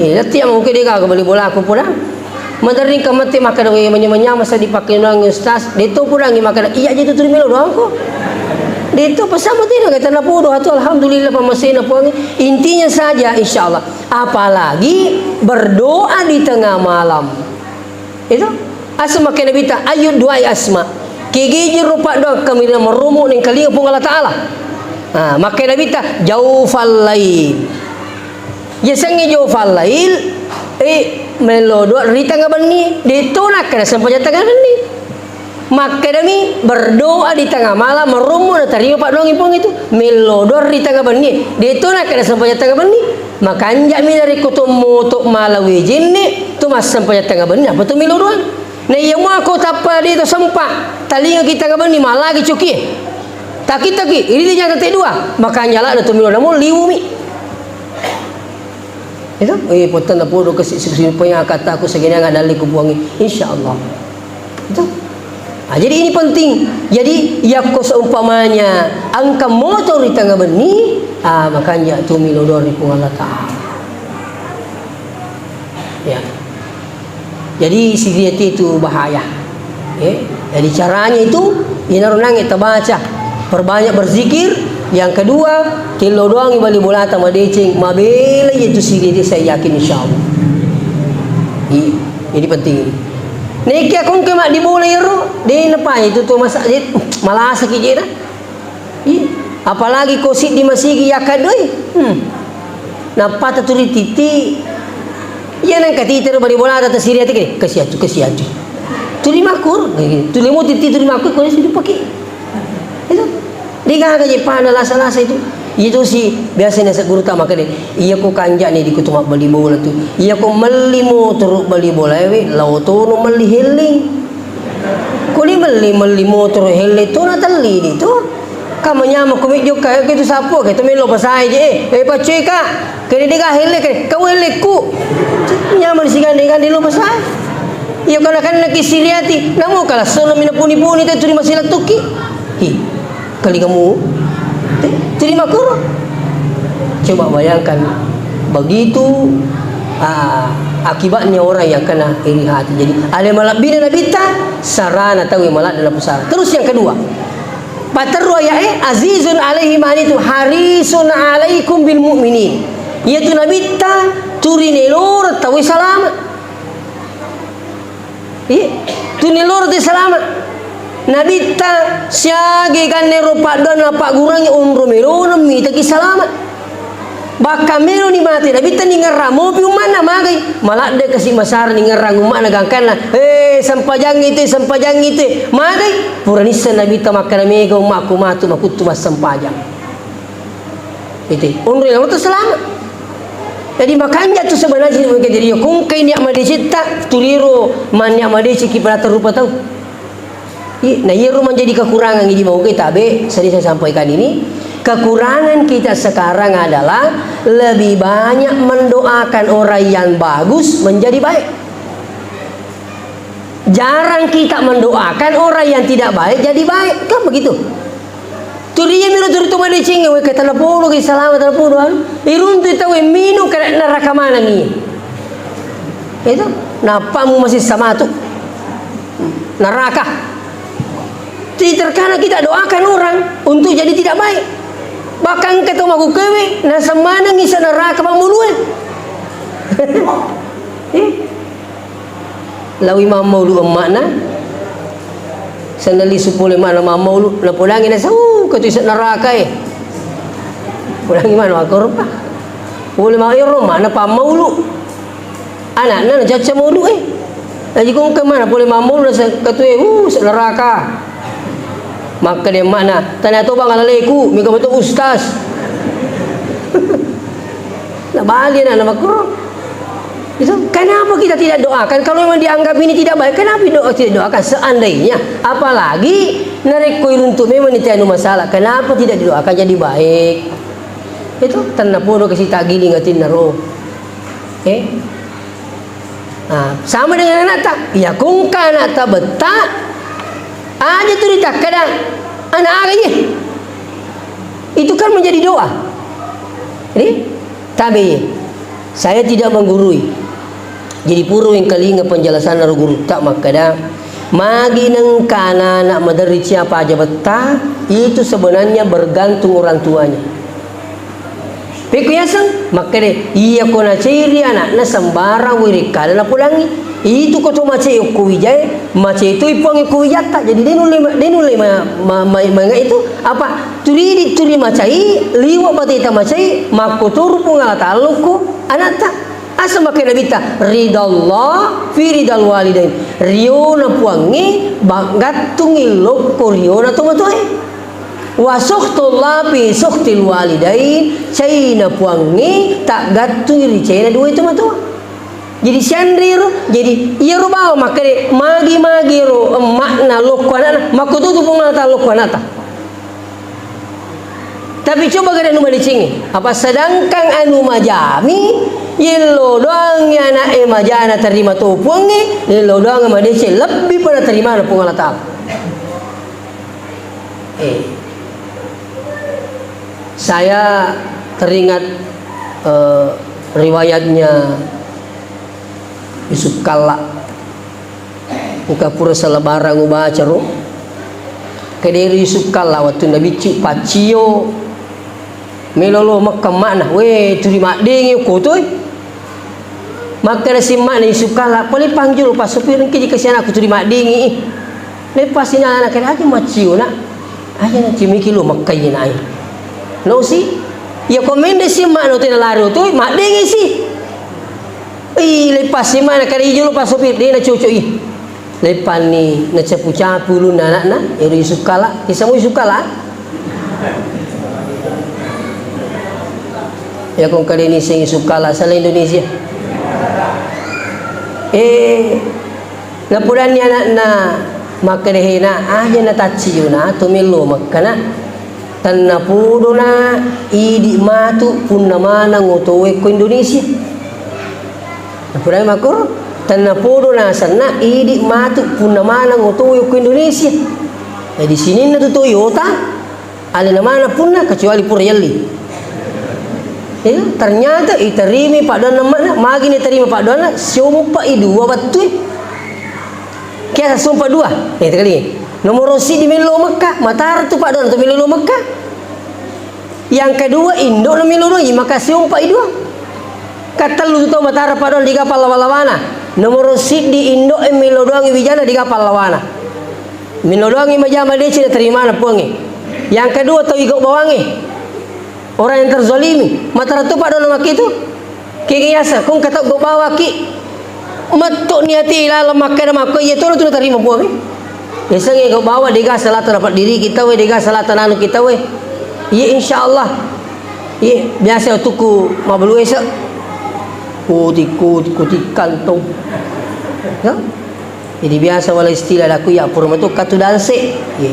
Eh, lettu iya mungkin de' gaga bali bola ko podang. Maderring ka mette makkeda, "We, manyameng-nyameng sa dipakkeunangngi Ustaz." De' to podangi makkeda, "Iya aja tu turi melo doang ko." De' to, pasama tiro, kata napodo atu, alhamdulillah, pamasena Puang. Intinya saja, insya Allah. Apalagi berdoa di tengah malam. Itu. Asa makkeda Nabitta, "Ayu duai asma." Kegejero paddoang, kamirina maromo nengkalinga Puang Allah Ta'ala. Ah, makkeda Nabitta, "Jaufal lail." Yasengnge jaufal lail, eh, melo doa ri tengnga benni, de' to nakkeda sempajang tengnga benni. Makkedami, berdoa di tengah malam, marummu natarima paddoangeng Puang itu. Mello doang ri tengnga benni. De' to nakkeda sempajang tengnga benni. Makanja'mi narekko to moto' mala wejenne, to massempajang tengnga benni, apa to mello doang. Na iya muako tappa de' to sempa', talingaki tengnga benni, malagi coki. Taki-taki, iridi nyata te dua. Makanja' ladde' to mello namo liwumi. Itu, eh, pottanna podo kasi' sipengaka' taku sagenang adalli ku Puangnge, insyaallah. Itu. Ah, jadi ini penting. Jadi, yakko seumpamanya engka moto' ri tengnga benni, ah, makanja' tu melo doa ri Puang Allah Ta'ala. Ya. Jadi, siriati itu bahaya. Eh, jadi caranya itu, inaro nange tabaca, perbanyak berzikir. Yang kedua, tillo doangi bali bolata madeceng, mabela itu siriati, saya yakin insyaallah. I-, ini penting ini. Nekia kongke maddi bola ero, de' napai itu tu masa, de', malasaki je na. Iya. Apalagi ko siddi masigi yakka doi. Hmm. Nappa taturi titi. Iya nang katitero bali bolata tasiriati ke. Kasiatu, kasiatu. Turi makur. Tuli mo titi turi makur ko siddi pake. Itu. De' gaga je pada lasa-lasa itu. Itu si biasa nasa guru tama kede. Iya ko kanja' ni di kutu mabbali bola tu. Iya ko melli motoro' bali bola ewe, lao tono melli helling. Ko ni melli, melli motoro' helle to na telli ni to. Ka manyameng ko mejjo ka, ke tu sapo, ke tu melo pasai je, eh. Eh, paccoi ka. Ke de' ga helle ke, kau helleku. Nyameng sigande-gande lo pasai. Iya kana kan naki siriati, namo kala sono mina puni-puni te turi masih letuki. Hi. Kali kamu, eh, terima kuro. Coba bayangkan, begitu, ah, akibatnya orang yang kena iri hati. Jadi, ale malebbina Nabitta, sarana tau maladde na pusara. Terus yang kedua, paterru ayat, eh, azizun alaihi ma anittum, harisun alaikum bil mu'minin. Yaitu Nabitta, turi neloro tau salama. Iya, tuli loro te salama. Nabitta siaga gannero paddoanna paggurangi onro melona mitaki salama. Bahkan meloni mate Nabitta ningerrang mopi ummanna magai. Maladde kasi masara ningerrang ummanna gangkanna. Eh, sempajang itu, sempajang itu. Magai, pura nisseng Nabitta makkeda mega ummakku matu makuttu massempajang. Itu, onro yang itu selamat. Jadi, makanya tu sebenarnya jadi, jadi, kongkai niat madecetta, tuliro ma-, niat madeceng ki pada terrupa tau. I-, nah, iyaro menjadi kekurangan ini mau kita be, sering saya sampaikan ini, kekurangan kita sekarang adalah lebih banyak mendoakan orang yang bagus menjadi baik. Jarang kita mendoakan orang yang tidak baik jadi baik. Kan begitu? Turiya miro turi to madeceng, we, ke tana polo, ke salama tana polo, anu. Iruntu tau minung kena neraka mana mi. Itu, napamu masih sama tu. Neraka. Jadi terkadang kita doakan orang untuk jadi tidak baik. Bahkan ketemu aku kewe, na semana ngisa neraka mamulue. Eh? Lawi mammaulu emma'na, sennali supole ma'na mammaulu, napodangi nasau, katu ise neraka e. Podangi ma'na makkoro pa. Pole ma ero ma'na pammaulu. Anakna nacacca maulu e. Aji kongke ma'na pole mammaulu nasa katu e, uh, ise neraka. Makkeda emma'na, tania to bang alaleku, mega meto ustaz. Nabali anakna makkoro. Itu, kenapa kita tidak doakan? Kalau memang dianggap ini tidak baik, kenapa doa, tidak doakan? Seandainya, apalagi narekko iruntu memang ni anu masalah, kenapa tidak didoakan jadi baik? Itu, tenna podo kasi tagiling atinna ro. Eh? Ah, sama dengan anakta. Ya, kungka anakta betta, aja tu ditakkada, anak aga ye. Itu kan menjadi doa. Jadi, tabe, saya tidak menggurui. Jadi, pura wengkalinga penjelasanna ro gurutta makkada, magi nengka anak-anak maderri cia paja betta, itu sebenarnya bergantung orang tuanya. Pekko yaseng, makkada, iya ko naceri anakna sembarang werekkada napodangi. Itu ko to macai okko wijae, macai toi puang okko wijatta. Jadi, de nulle ma-, de nulle ma-, ma-, ma-, manga itu, apa, turidi turi macai, liwa bateta macai, makkotoru Puang Allah Ta'ala lokko anatta. Asa makkeda Nabitta, "Ridallah fi ridal walidain." Riona Puangnge, ba-, gattungi lokko riona tomatoae. "Wa sukhtullah fi sukhtil walidain." Caina Puangnge, taggattungi ri caina duae tomatoa. Jadi sianrero, jadi iyaro bawang makkeda, magi-magi ero emma'na lokko ana'na, makkututu Puang Allah Taala lokko ana'ta. Tapi coba gare anu madecengnge. Apa sedangkan anu majami, yello doangngi ana'e majana terima to Puangnge, yello doangngi madeceng lebbi pada terimana Puang Allah Taala. Eh. Saya teringat, eh, riwayatnya Yusuf Kalla. Engka pura selebaran ubaca ro. Kederi Yusuf Kalla wattunna biccu paccio. Melo lo Mekka emma'na. We, tuli maddengi ko toi. Makkeda si emma'na Yusuf Kalla, "Pole panggil passopir engka ji kasi anakku tuli maddengi." Leppasi na anak kena aja maccio na. Aja na cimiki lo Mekka ye nai. No si. Ya komende si emma'na tena lari toi, maddengi si. Ih, lepas si mana kali ijo lo pasopir, de na cocok ih. Lepanni na capu-capu ulunna anakna, ero Yusuf Kala, isamui Yusuf Kala? Ya kong kali ni sing Yusuf Kala, asal Indonesia. Eh, napudanni anakna makkedehena, aja na tacci yuna, tu melo makkana. Tennapodona idi matu punna maneng otoe ko Indonesia. Napurai makkoro, tennapodona asenna idi matu punna maneng otoe ko Indonesia. Jadi sininna tu Toyota, alena mana punna kecuali pura yelli. Ya, ternyata iterimi padonna mana, magi ni terima padonna, siompa i dua battui. Kiasa siompa dua, eh, tekali. Nomoro siddi melo Mekka, matara tu padonna tu melo Mekka. Yang kedua, indo na melo doang, maka siompa i dua. Katellu tu tau matara padonna diga pallawa-lawana. Nomoro siddi indo e melo doang wijana diga pallawana. Melo doang i majama deci na terimana puange. Yang kedua tau igau bawange. Orang yang terzalimi. Matara tu padonna makitu. Kege yasa, kong kata gau bawaki. Metto niati laleng makkeda makko, iya tolo tu natarima puange. Yasengnge gau bawa dega salata dapat diriki tauwe, dega salata nanu ki tauwe. Iya, insyaallah. Iya, biasa utukku mabalu ese. Kuti, kuti, kuti kantong. Ya? Jadi biasa wala istilah daku ya pura metu katu danse. Iya.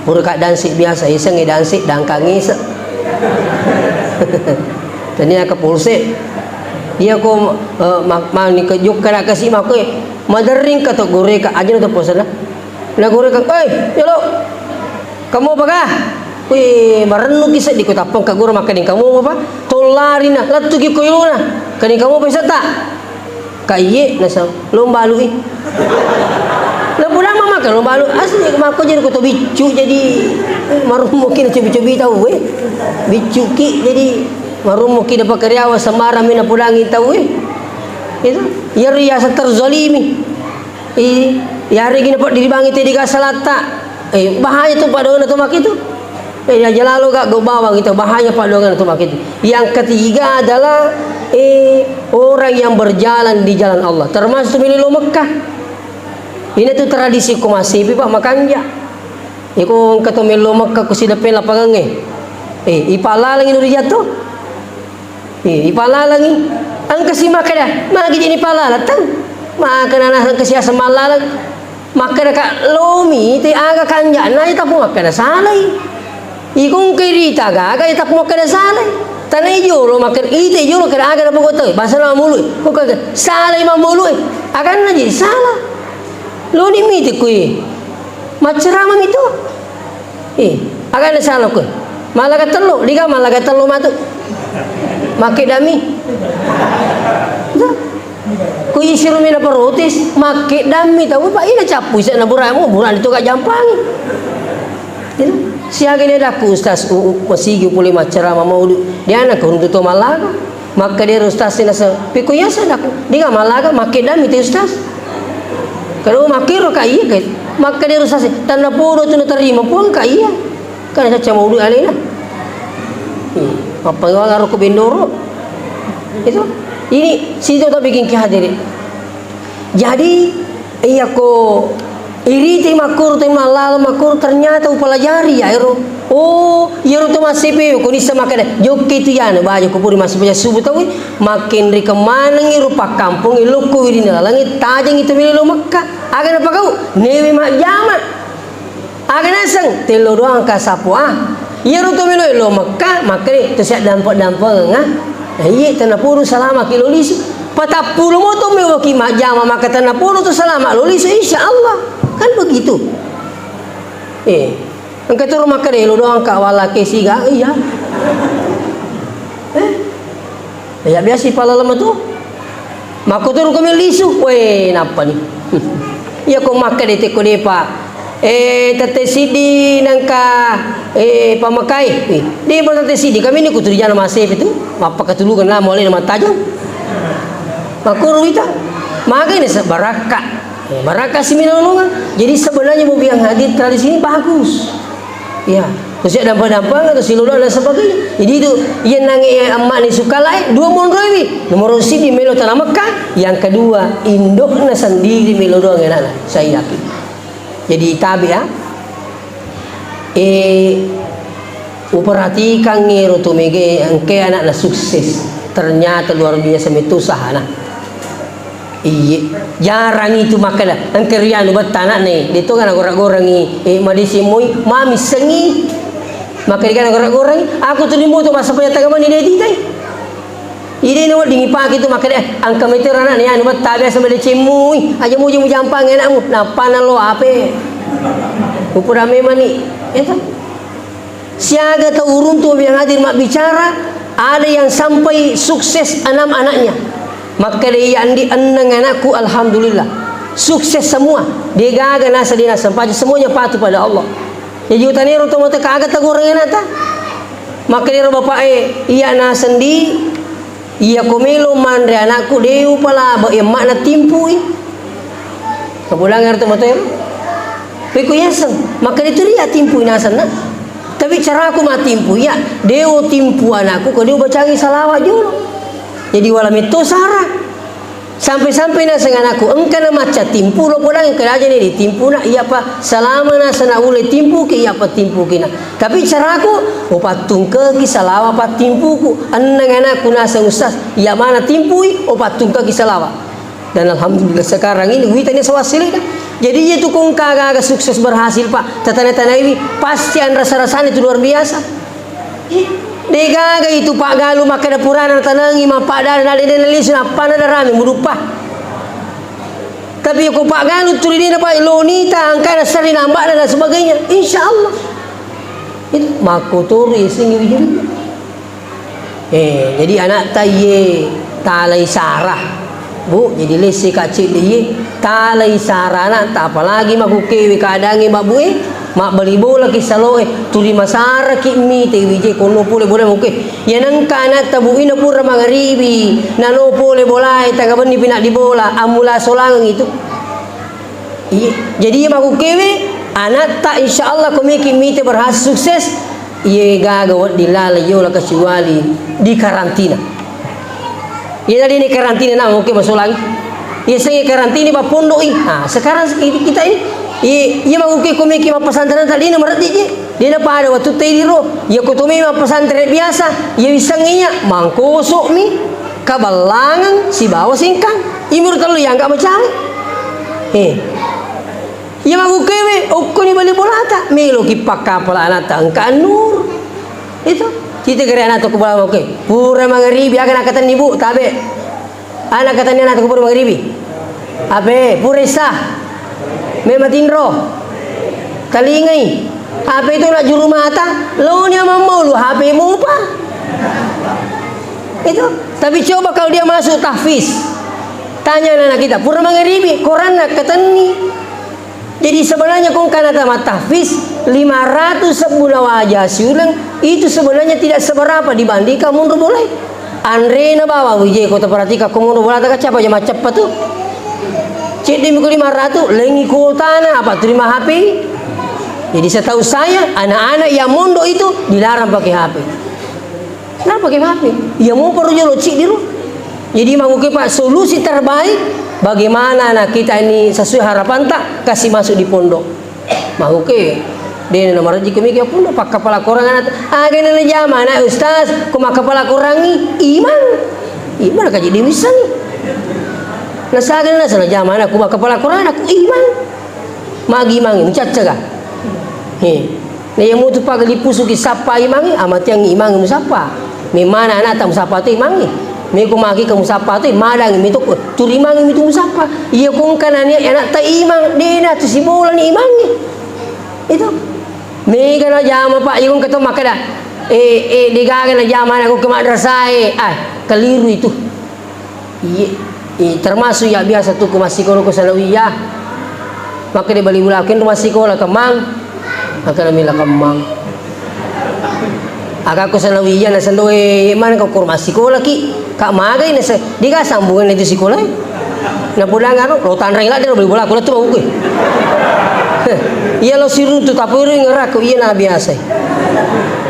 Pura ka danse biasa, isengnge danse, dangkang ese. Tania ke polsek. Iya ko, eh, ma-, mani ke jokka na kasi makko, eh, maderring ka to goreka, aja na to posana. Na goreka, "Oi, yolo. Kamu apa kah?" Wih, marennu ki seddi ko tappang ka gora makkeding kamu apa? Tollarina, lettu ki ko yolona. Keding kamu apa setta? Kaiye, nasa, lo mbalu i. Lo pulang mama kan lo mbalu. Asli mako jadi koto biccu jadi marummu ki na cobi-cobi tau, eh. Biccu ki jadi marummu ki na pakariawa sembarang mina pulangi tau, eh. Itu. Yari yasa terzalimi. I, yari gina pak diribangi tadi ga salatta. Eh, bahaya tu padona tu makitu. Eh, ya jalalo ga go bawang itu bahaya padona tu makitu. Yang ketiga adalah, eh, orang yang berjalan di jalan Allah, termasuk melo Mekah. Ini tu tradisi ku masipi, Pak, makanja. Iko engka to melo Mekah ku sideppe lapangangnge. Eh, ipalalangi nu rijatto. Eh, ipalalangi. Engka si makkeda, magi jadi palalang tau. Makkeda na engka si aseng mallalang. Makkeda ka lomi te aga kanja'na, ita pun makkeda salai. Iko engka rita aga, aga ita pun makkeda salai. Tanai jolo makkeda, ite jolo keda aga na pokok tau. Bahasa na mulu. Ko ka salai mamulu. Akan na jadi salah. Loni mite kui. Maccerama mitu. Eh, aga na salah ko? Malaga tello, diga malaga tello matu. Makkeda mi. Ko isiro mi na protes, makkeda mi tau, Pak, ina cappu ise na buramu, burani to ga jampangi. Ina, siaga ni adakku Ustaz, u-, u-, masigi pole maccerama maulud. Diana ko untuk to malaga. Makkeda ero Ustaz nasa, piko yasa daku, diga malaga, makkeda mi te Ustaz. Kalau makkero ka iya ke, makkeda ero Ustaz, tanda podo tu natarima puang ka iya. Kan caca maulud alena. Hmm. Apa ngaro ko bendoro? Itu. Ini situ to bikin ki hadiri. Jadi, iyako iriti makkuru, te mallalo makkuru, ternyata upelajari ya ero. Oh, iyaro to massepe ko nissa makkeda, jokke tu yana baja ko puri massepe subuh tawi, makkenri kemanengi rupa kampung lokko wirina lalangi tajengi to melo Mekka. Aga napagau, newe majjama. Aga naseng, tello doang ka sapo, ah. Iyaro to melo lo Mekka, makkeda to siaddampe-dampengeng, ah. Eh, iye, tenapuru salama ki lo lisu. Patappulo mo to meloki majjama, maka tenapuru to salama lo lisu, insya Allah. Kan begitu. Eh, engka turu makkeda lo doang ka wala ke siga, iya. Eh? Ya, biasa pala lama tu. Makkuturu kami lisu, we, nappani. Iya ko makkeda tekko depa. Eh, tette siddi nangka, eh, pamakai. Eh, depa tette siddi, kami ni kuturi jana massepe tu. Mappakatulungan lama oleh na mattajang. Makkuru wita. Magai ni sebarakka. Eh, barakka si milolongan. Jadi sebenarnya mobil yang hadir tradisi ini bagus. Iya, terus ya dampeng-dampeng atau silolo dan sebagainya. Jadi itu, iya nange, iya, amma ni sukalae, dua monroiwi. Nomor siji melo tanah Mekah, yang kedua, indokna sendiri melo doang enakna. Saya yakin. Jadi tabe, ya. Eh, uperhatikan ngero tu mege, engke anakna sukses. Ternyata luar biasa metu usahana. Iye, jarang itu makkeda, engka rianu betta anakna, de to gana gora-gorangi, eh, madeceng moi, mamissengi. Makkeda gana gora-gorangi, aku tu limo tu masa paya tagamani de titai. Ide na wedding ipake tu makkeda, eh, engka metero anakna anu betta biasa madeceng moi, aja muji mujampangi anakmu, nappa nalo ape. Upura memani, ya toh? Siaga tau uruntu yang hadir mabbicara, ada yang sampai sukses enam anaknya. Makkeda iya andi enneng anakku, alhamdulillah. Sukses semua. Degaga nasa dia nasa paja, semuanya patuh pada Allah. Jadi utanero to mata kaga tagoreng anakta. Makkeda ro bapak e, iya nasendi, iya ko melo manre anakku, de upalaba emma'na timpui. Kabulang ero to mata ero. Peko yaseng, makkeda tu ria timpui nasenna. Tapi caraku mattimpu iya, deo timpu anakku, ko deo bacangi salawat jolo. Jadi wala metto sara. Sampai-sampai naseng anakku, engka na macca timpu, lo podang engka aja ni ditimpu nak, iya pa salama nasana ule timpu ki, iya pa timpu ki nak. Tapi caraku, o pattungke ki salawat pattimpuku. Enneng anakku naseng ustaz, iya mana timpui, o pattungke ki salawat. Dan alhamdulillah sekarang ini witanya sawassilena. Jadi iya tu kong kaga-aga sukses berhasil, Pak. Tatana-tanaiwi pasti anrasa-rasanya itu luar biasa. Degaga itu Pak Galuh makkeda purana tanangi mappada na dede na lisu nappana darami mudupa. Tapi ko Pak Galuh tuli dena Pak lonita angkana seri nambakna dan sebagainya. Insya Allah. Itu makkotori singi wijuri. Eh, jadi anakta iye talai sara, Bu, jadi lesse ka cedde iye talai sara anakta, apalagi makukkewe keadaangnge, Mabbu e, mabbali bola ki saloe, tuli masara ki mite wije konno pole bola muke. Iya nengka anakta, Bu, ina pura mangaribi, nano pole bolae, taga benni pina di bola, ammula solangeng itu. Iya, jadi iya makukkewe anakta, insya Allah komiki mite berhasil sukses. Iye gaga wedding laleng yola kecuali di karantina. Iya tadi ni karantina na oke masolangi. Iya sengi karantina pa pondok i. Ah, sekarang kita ini, iya, iya makukkewe komiki mappesantren tadi na mereddi je. Dena pada wattu tediro, iya ko to memang pesantren biasa, iya wissengngi iya, mangkosok mi, kaballangang, sibawa sengkang. Imiro tellu iya angka macawe. Eh. Iya makukkewe, okkoni bali bolata, meloki pakkapala anatta, engka annur. Itu, cita gere anatta ko bala oke. Pura mangaribi, aga nakatenni, Bu, tabe. Ana katanya anak kubur magribi. Ape, pura isa. Mema tinro. Talingai. Ape itu nak juru mata, lo ni amang mau lu H P mupa. Itu. Tapi coba kalau dia masuk tahfiz. Tanya anak kita, pura magribi, koranna katenni. Jadi sebenarnya kong kana tama tahfiz, lima ratus sebbu nawaja siuleng, itu sebenarnya tidak seberapa dibandingkan munro bolai. Anrena bawang wije ko taperhatikan ko munro bolata ka capa jama ceppa tu. Cedde mi ko lima ratus, lengi kuotana, apa tu lima H P. Jadi setahu saya, anak-anak yang mondok itu dilarang pakai H P. Kenapa pakai H P? Iya mo paru jolo cedde ro. Jadi, makkuke, Pak, solusi terbaik, bagaimana anak kita ini sesuai harapanta, kasih masuk di pondok. Makkuke, de' na marejjiko mika pondok, pakkapala Korang anak, aga na najama anak, Ustaz, ko makkapala Korangngi, imang. Imang kaji diwissengi. Nasagana nasala jama anak, ko makkapala Korang anak, imang. Magi imangnge, mucaccaga? He. Na iya mutu paga lipusuki sappa imangnge, amatiang imangnge musappa. Memana anata musappa tu imangnge. Meko maki ka musappa tu, madangi mitu, turimangnge mitu musappa. Iya ko engka nania anata imang, dena tu sibolani imangnge. Itu. Mega na jama, Pak, iya ko engka to makkeda, eh, eh, degaga na jama anak ko ke madrasae. Ah, keliru itu. Iye, eh, termasuk iya biasa tu ku massikola ku sanawiyah. Makkeda bali bulaku, "Enro massikola kemmang?" Makkeda mila kemmang. Aga ku sanawiyah naseng doe, "Mana kau kur massikola ki? Kak magai nase, diga sambungan itu sikola?" Napodang anu, lo tanrang ladde bali bulaku, lo tu mau gue. Iya lo siruntu, tapi ring ngeraku, iya na biasa.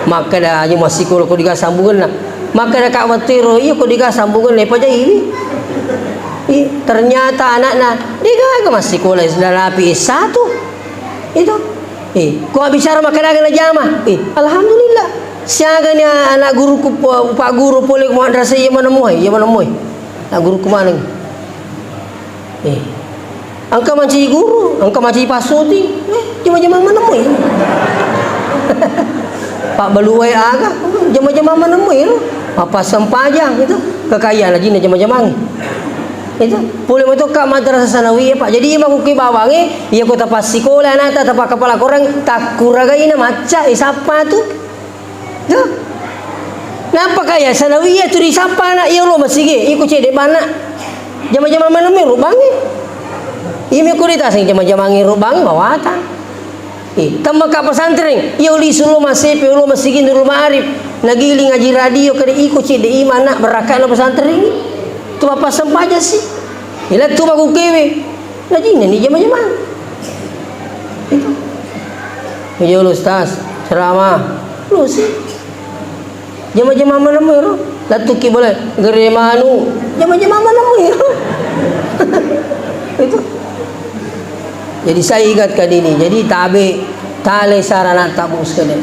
Makkeda aja massikola ko diga sambungan na. Makkeda Kak Batiro, "Iya ko diga sambungan na pajaiwi." Ih, ternyata anakna digaga massikola, sudah rapi S satu. Itu. Eh, ko bicara makkeda na jama. Eh, alhamdulillah. Siaga ni anak guruku, Pak Guru, pole ko madrasah, iya mana moe, iya mana moe. Anak guruku mana ni? Eh. Engka mancaji guru, engka mancaji passuting, eh, jama-jamang manemmu ya. Pak baluai aga, jama-jamang manemmu ya, lo. Apa sempajang itu, kekayaan lagi na jama-jamang. Itu, boleh betul Kak madrasah sanawiyah, Pak. Jadi, iya makkukui bawangnge, iya ko tapassikola anata, tapakkapala Korang, takkuragai na macca, eh, sappa tu. Tuh. Nappa kaya sanawiyah tu disappa anak iya lo masigi, iko cedde banna. Jama-jama maneng mi rubangi. Iya mi ko ditaseng jama-jama ngi rubangi bawata. Eh, temmaka pesantren, iya lisu lo masepe, lo masigi Nurul Ma'arif. Nagiling ngaji radio kada iko cedde imana berakana pesantren ini. Tu apa sempaja sih? Ila tu bagu kewe. Najinna ni jama-jama. Itu. Iya lo Ustaz, ceramah. Lo sih. Jama-jama maneng mi ro. Lattuki bola gere manu. Jama-jama maneng mi ro. Itu. Jadi saya ingatkan ini. Jadi tabe tale sarana tabu sekalian.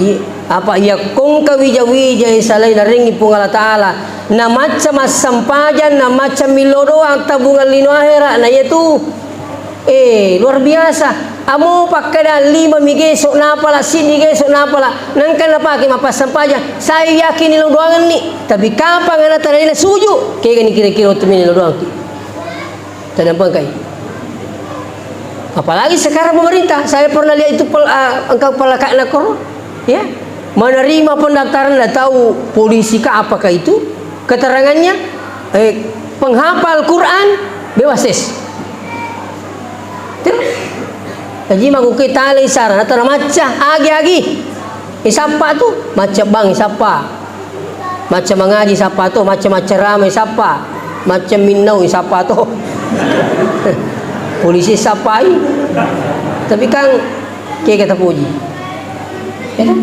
Iya, apa iya kongka wija-wija salai narengi Puang Allah Taala. Na macca massempajang, na macca millo doang tabungan lino ahera, na iya tu. Eh, luar biasa. Amo pakkeda lima mi geso napala, siddi geso napala, nangka napake mappassempajang. Saya yakin ilo doangenni. Tapi kapang ana tadalina suju, kegani kira-kira wettu mini lo doangki. Tadampa engkai. Apalagi sekarang pemerintah, saya pernah lihat itu pel-, ah, engkau pelakakna koro, ya, menerima pendaftaran, nggak tahu polisi kah apakah itu, keterangannya, eh, penghafal Quran, bebas tes. Itu. Jadi, makuke talai sarana, tara macca, agi-agi. Isappa tu, macca bang, isappa. Macca mangaji, isappa tu, macca, macca rame, isappa. Macca minnau, isappa tu. Polisi sappai. Tapi kan, kega tapuji. Ya kan?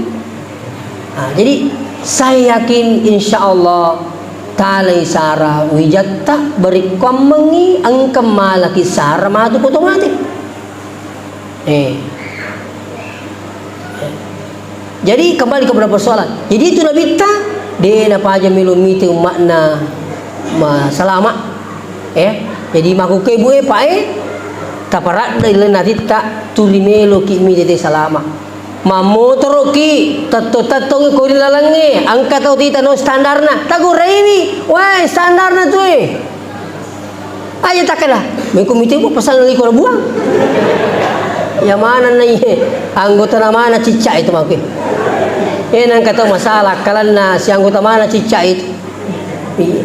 Nah, jadi, saya yakin, insya Allah, talai sara wijatta, berikkuammengi, engka malaki sara matu ko tomate. Eh. Jadi, kembali kepada persoalan. Jadi, itu Nabitta, de napaja melo mite umma'na ma-, salama. Eh, jadi, makuke bu e, Pak e, taparadda ilaina atitta, tuli meloki mite te salama. Mammotoroki, tetto-tettongi ko ri lalengnge, engka tau tita no standarna, taguraiwi, wae standarna tu e. Aja takkeda, mengko mite bu pasang liko buang. Ya mana na iye, anggota na mana cicca itu mangke. Eh, nangka tau masalah, kalanna si anggota mana cicca itu. Iya.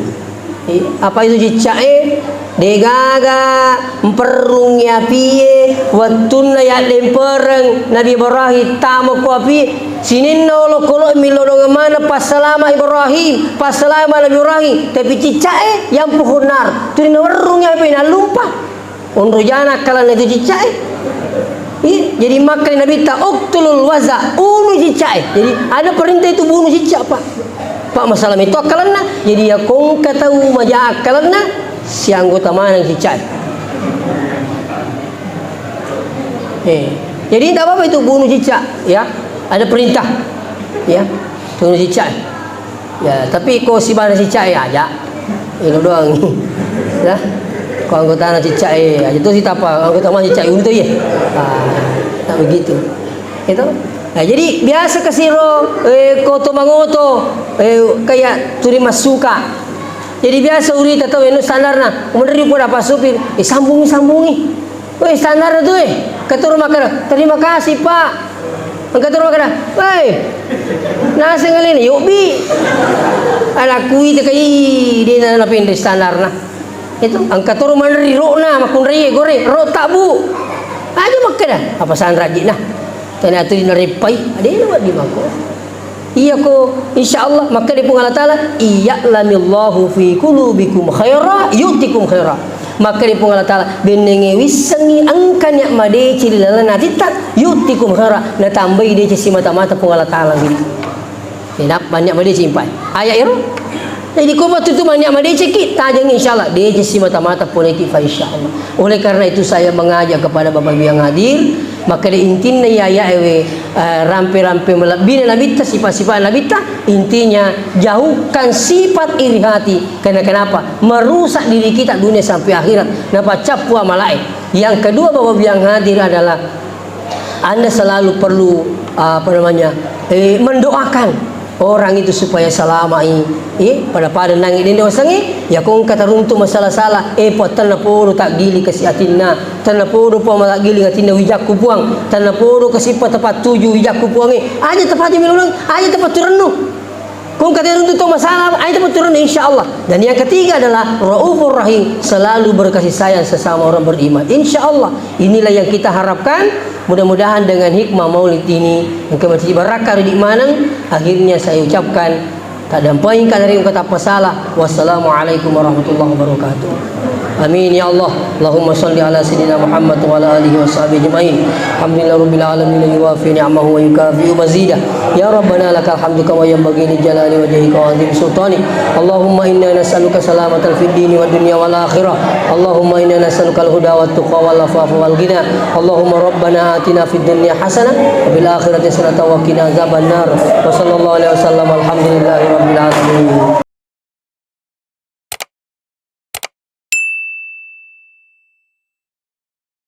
Iya. Apa itu cicca e? Degaga mperrung yapie, wettunna yaddempereng Nabi Ibrahim tama ko api, sininna olokolo milodong mana passalama Ibrahim, passalama Nabi Ibrahim, tapi cicca e yang pohon nar, tuli nawerrung yapie nallumpa. Onro jana akkalanna itu cicca e. Iya, jadi makkeda Nabitta, "Uqtulul waza, unu cicca e." Jadi ada perintah itu bunuh cicca, Pak. Pak, masalah itu akkalenna. Jadi, ya, kongka tau maja akkalenna, sianggota maneng cicak. Eh, jadi tidak apa-apa itu bunuh cicak, ya. Ada perintah, ya, bunuh cicak. Ya, tapi ko sibana cicak, ya, aja. Itu doang. Ya. Ko anggotana cicak, eh, aja tuh sitapa anggota mana cicak untuk ya. Ah, tak begitu. Itu. Nah, jadi biasa kasiro, eh, koto mangoto, eh, kayak turi masuka. Jadi biasa urita tau enu standarna, meneri pun apa supir, eh, sambungi, sambungi. Weh, standar tu, eh. Katoro makkeda, "Terima kasih, Pak." Engka toro makkeda, "Weh, naseng alena, yobbi." Anakku itu kai, dia na pendek standarna. Itu, engka toro maneri rokna, makkunrai, gore, rok tabu. Aja makkeda, apa sanrajina. Tanya tu nareppai, ada yang buat di mako. Iyako, insyaallah, makkeda Puang Allah Taala, "Iya'lamillahu fi qulubikum khaira, yu'tikum khaira." Makkeda Puang Allah Taala, "Bennengnge wissengngi engka niat madeceng ri laleng atitta, yu'tikum khaira, natambai deceng simata-mata Puang Allah Taala." Jadi, nappa niat madeceng, Pak. Ayat ero. Jadi, ko betul tu niat madecengki, tajeng insyaallah, deceng simata-mata poneki, fa insyaallah. Oleh karena itu, saya mengajak kepada Bapak Ibu yang hadir, Makkeda intinna iya, iya, ewe, eh, rampe-rampe malebbina Nabitta, sifat-sifat Nabitta, intinya jauhkan sifat iri hati. Karena kenapa? Merusak diri kita dunia sampai akhirat. Napaccappu amalae. Yang kedua, Bapak Ibu yang hadir adalah Anda selalu perlu, apa namanya, eh, mendoakan orang itu supaya salama'i, eh, pada-pada nangi dende wasengnge, ya ko engka taruntu masalah-salah, eh, Puang, tennapodo taggili kasi atinna, tennapodo Puang mataggiling atinna wijakku Puang, tennapodo kasi patapattuju wijakku Puang, eh, aja tapati melolong, aja tapattu rennu. Ko engka taruntu to masalah, aja tapattu rennu, insyaallah. Dan yang ketiga adalah Raufur Rahim, selalu berkasih sayang sesama orang beriman. Insyaallah, inilah yang kita harapkan. Mudah-mudahan dengan hikmah maulid ini engka maccajji barakka ri idi maneng. Akhirnya saya ucapkan, taddampengika dari engka tappa salah. Wassalamualaikum warahmatullahi wabarakatuh. Amin ya Allah. Allahumma salli ala sayyidina Muhammad wa ala alihi wa sahbihi ajma'in. Alhamdulillahi rabbil alamin, yuwafi ni'amahu wa yukafi'u mazidah. Ya Rabbana lakal hamdu kama yanbaghi li jalali wajhika wa azimi sultanik. Allahumma inna nas'aluka salamatan fid dini wad dunya wal akhirah. Allahumma inna nas'aluka al huda wat tuqa wal afafa wal ghina. Allahumma rabbana atina fid dunya hasanah wa fil akhirati hasanatan wa qina azaban nar. Wa sallallahu alaihi wasallam. Alhamdulillahi rabbil alamin.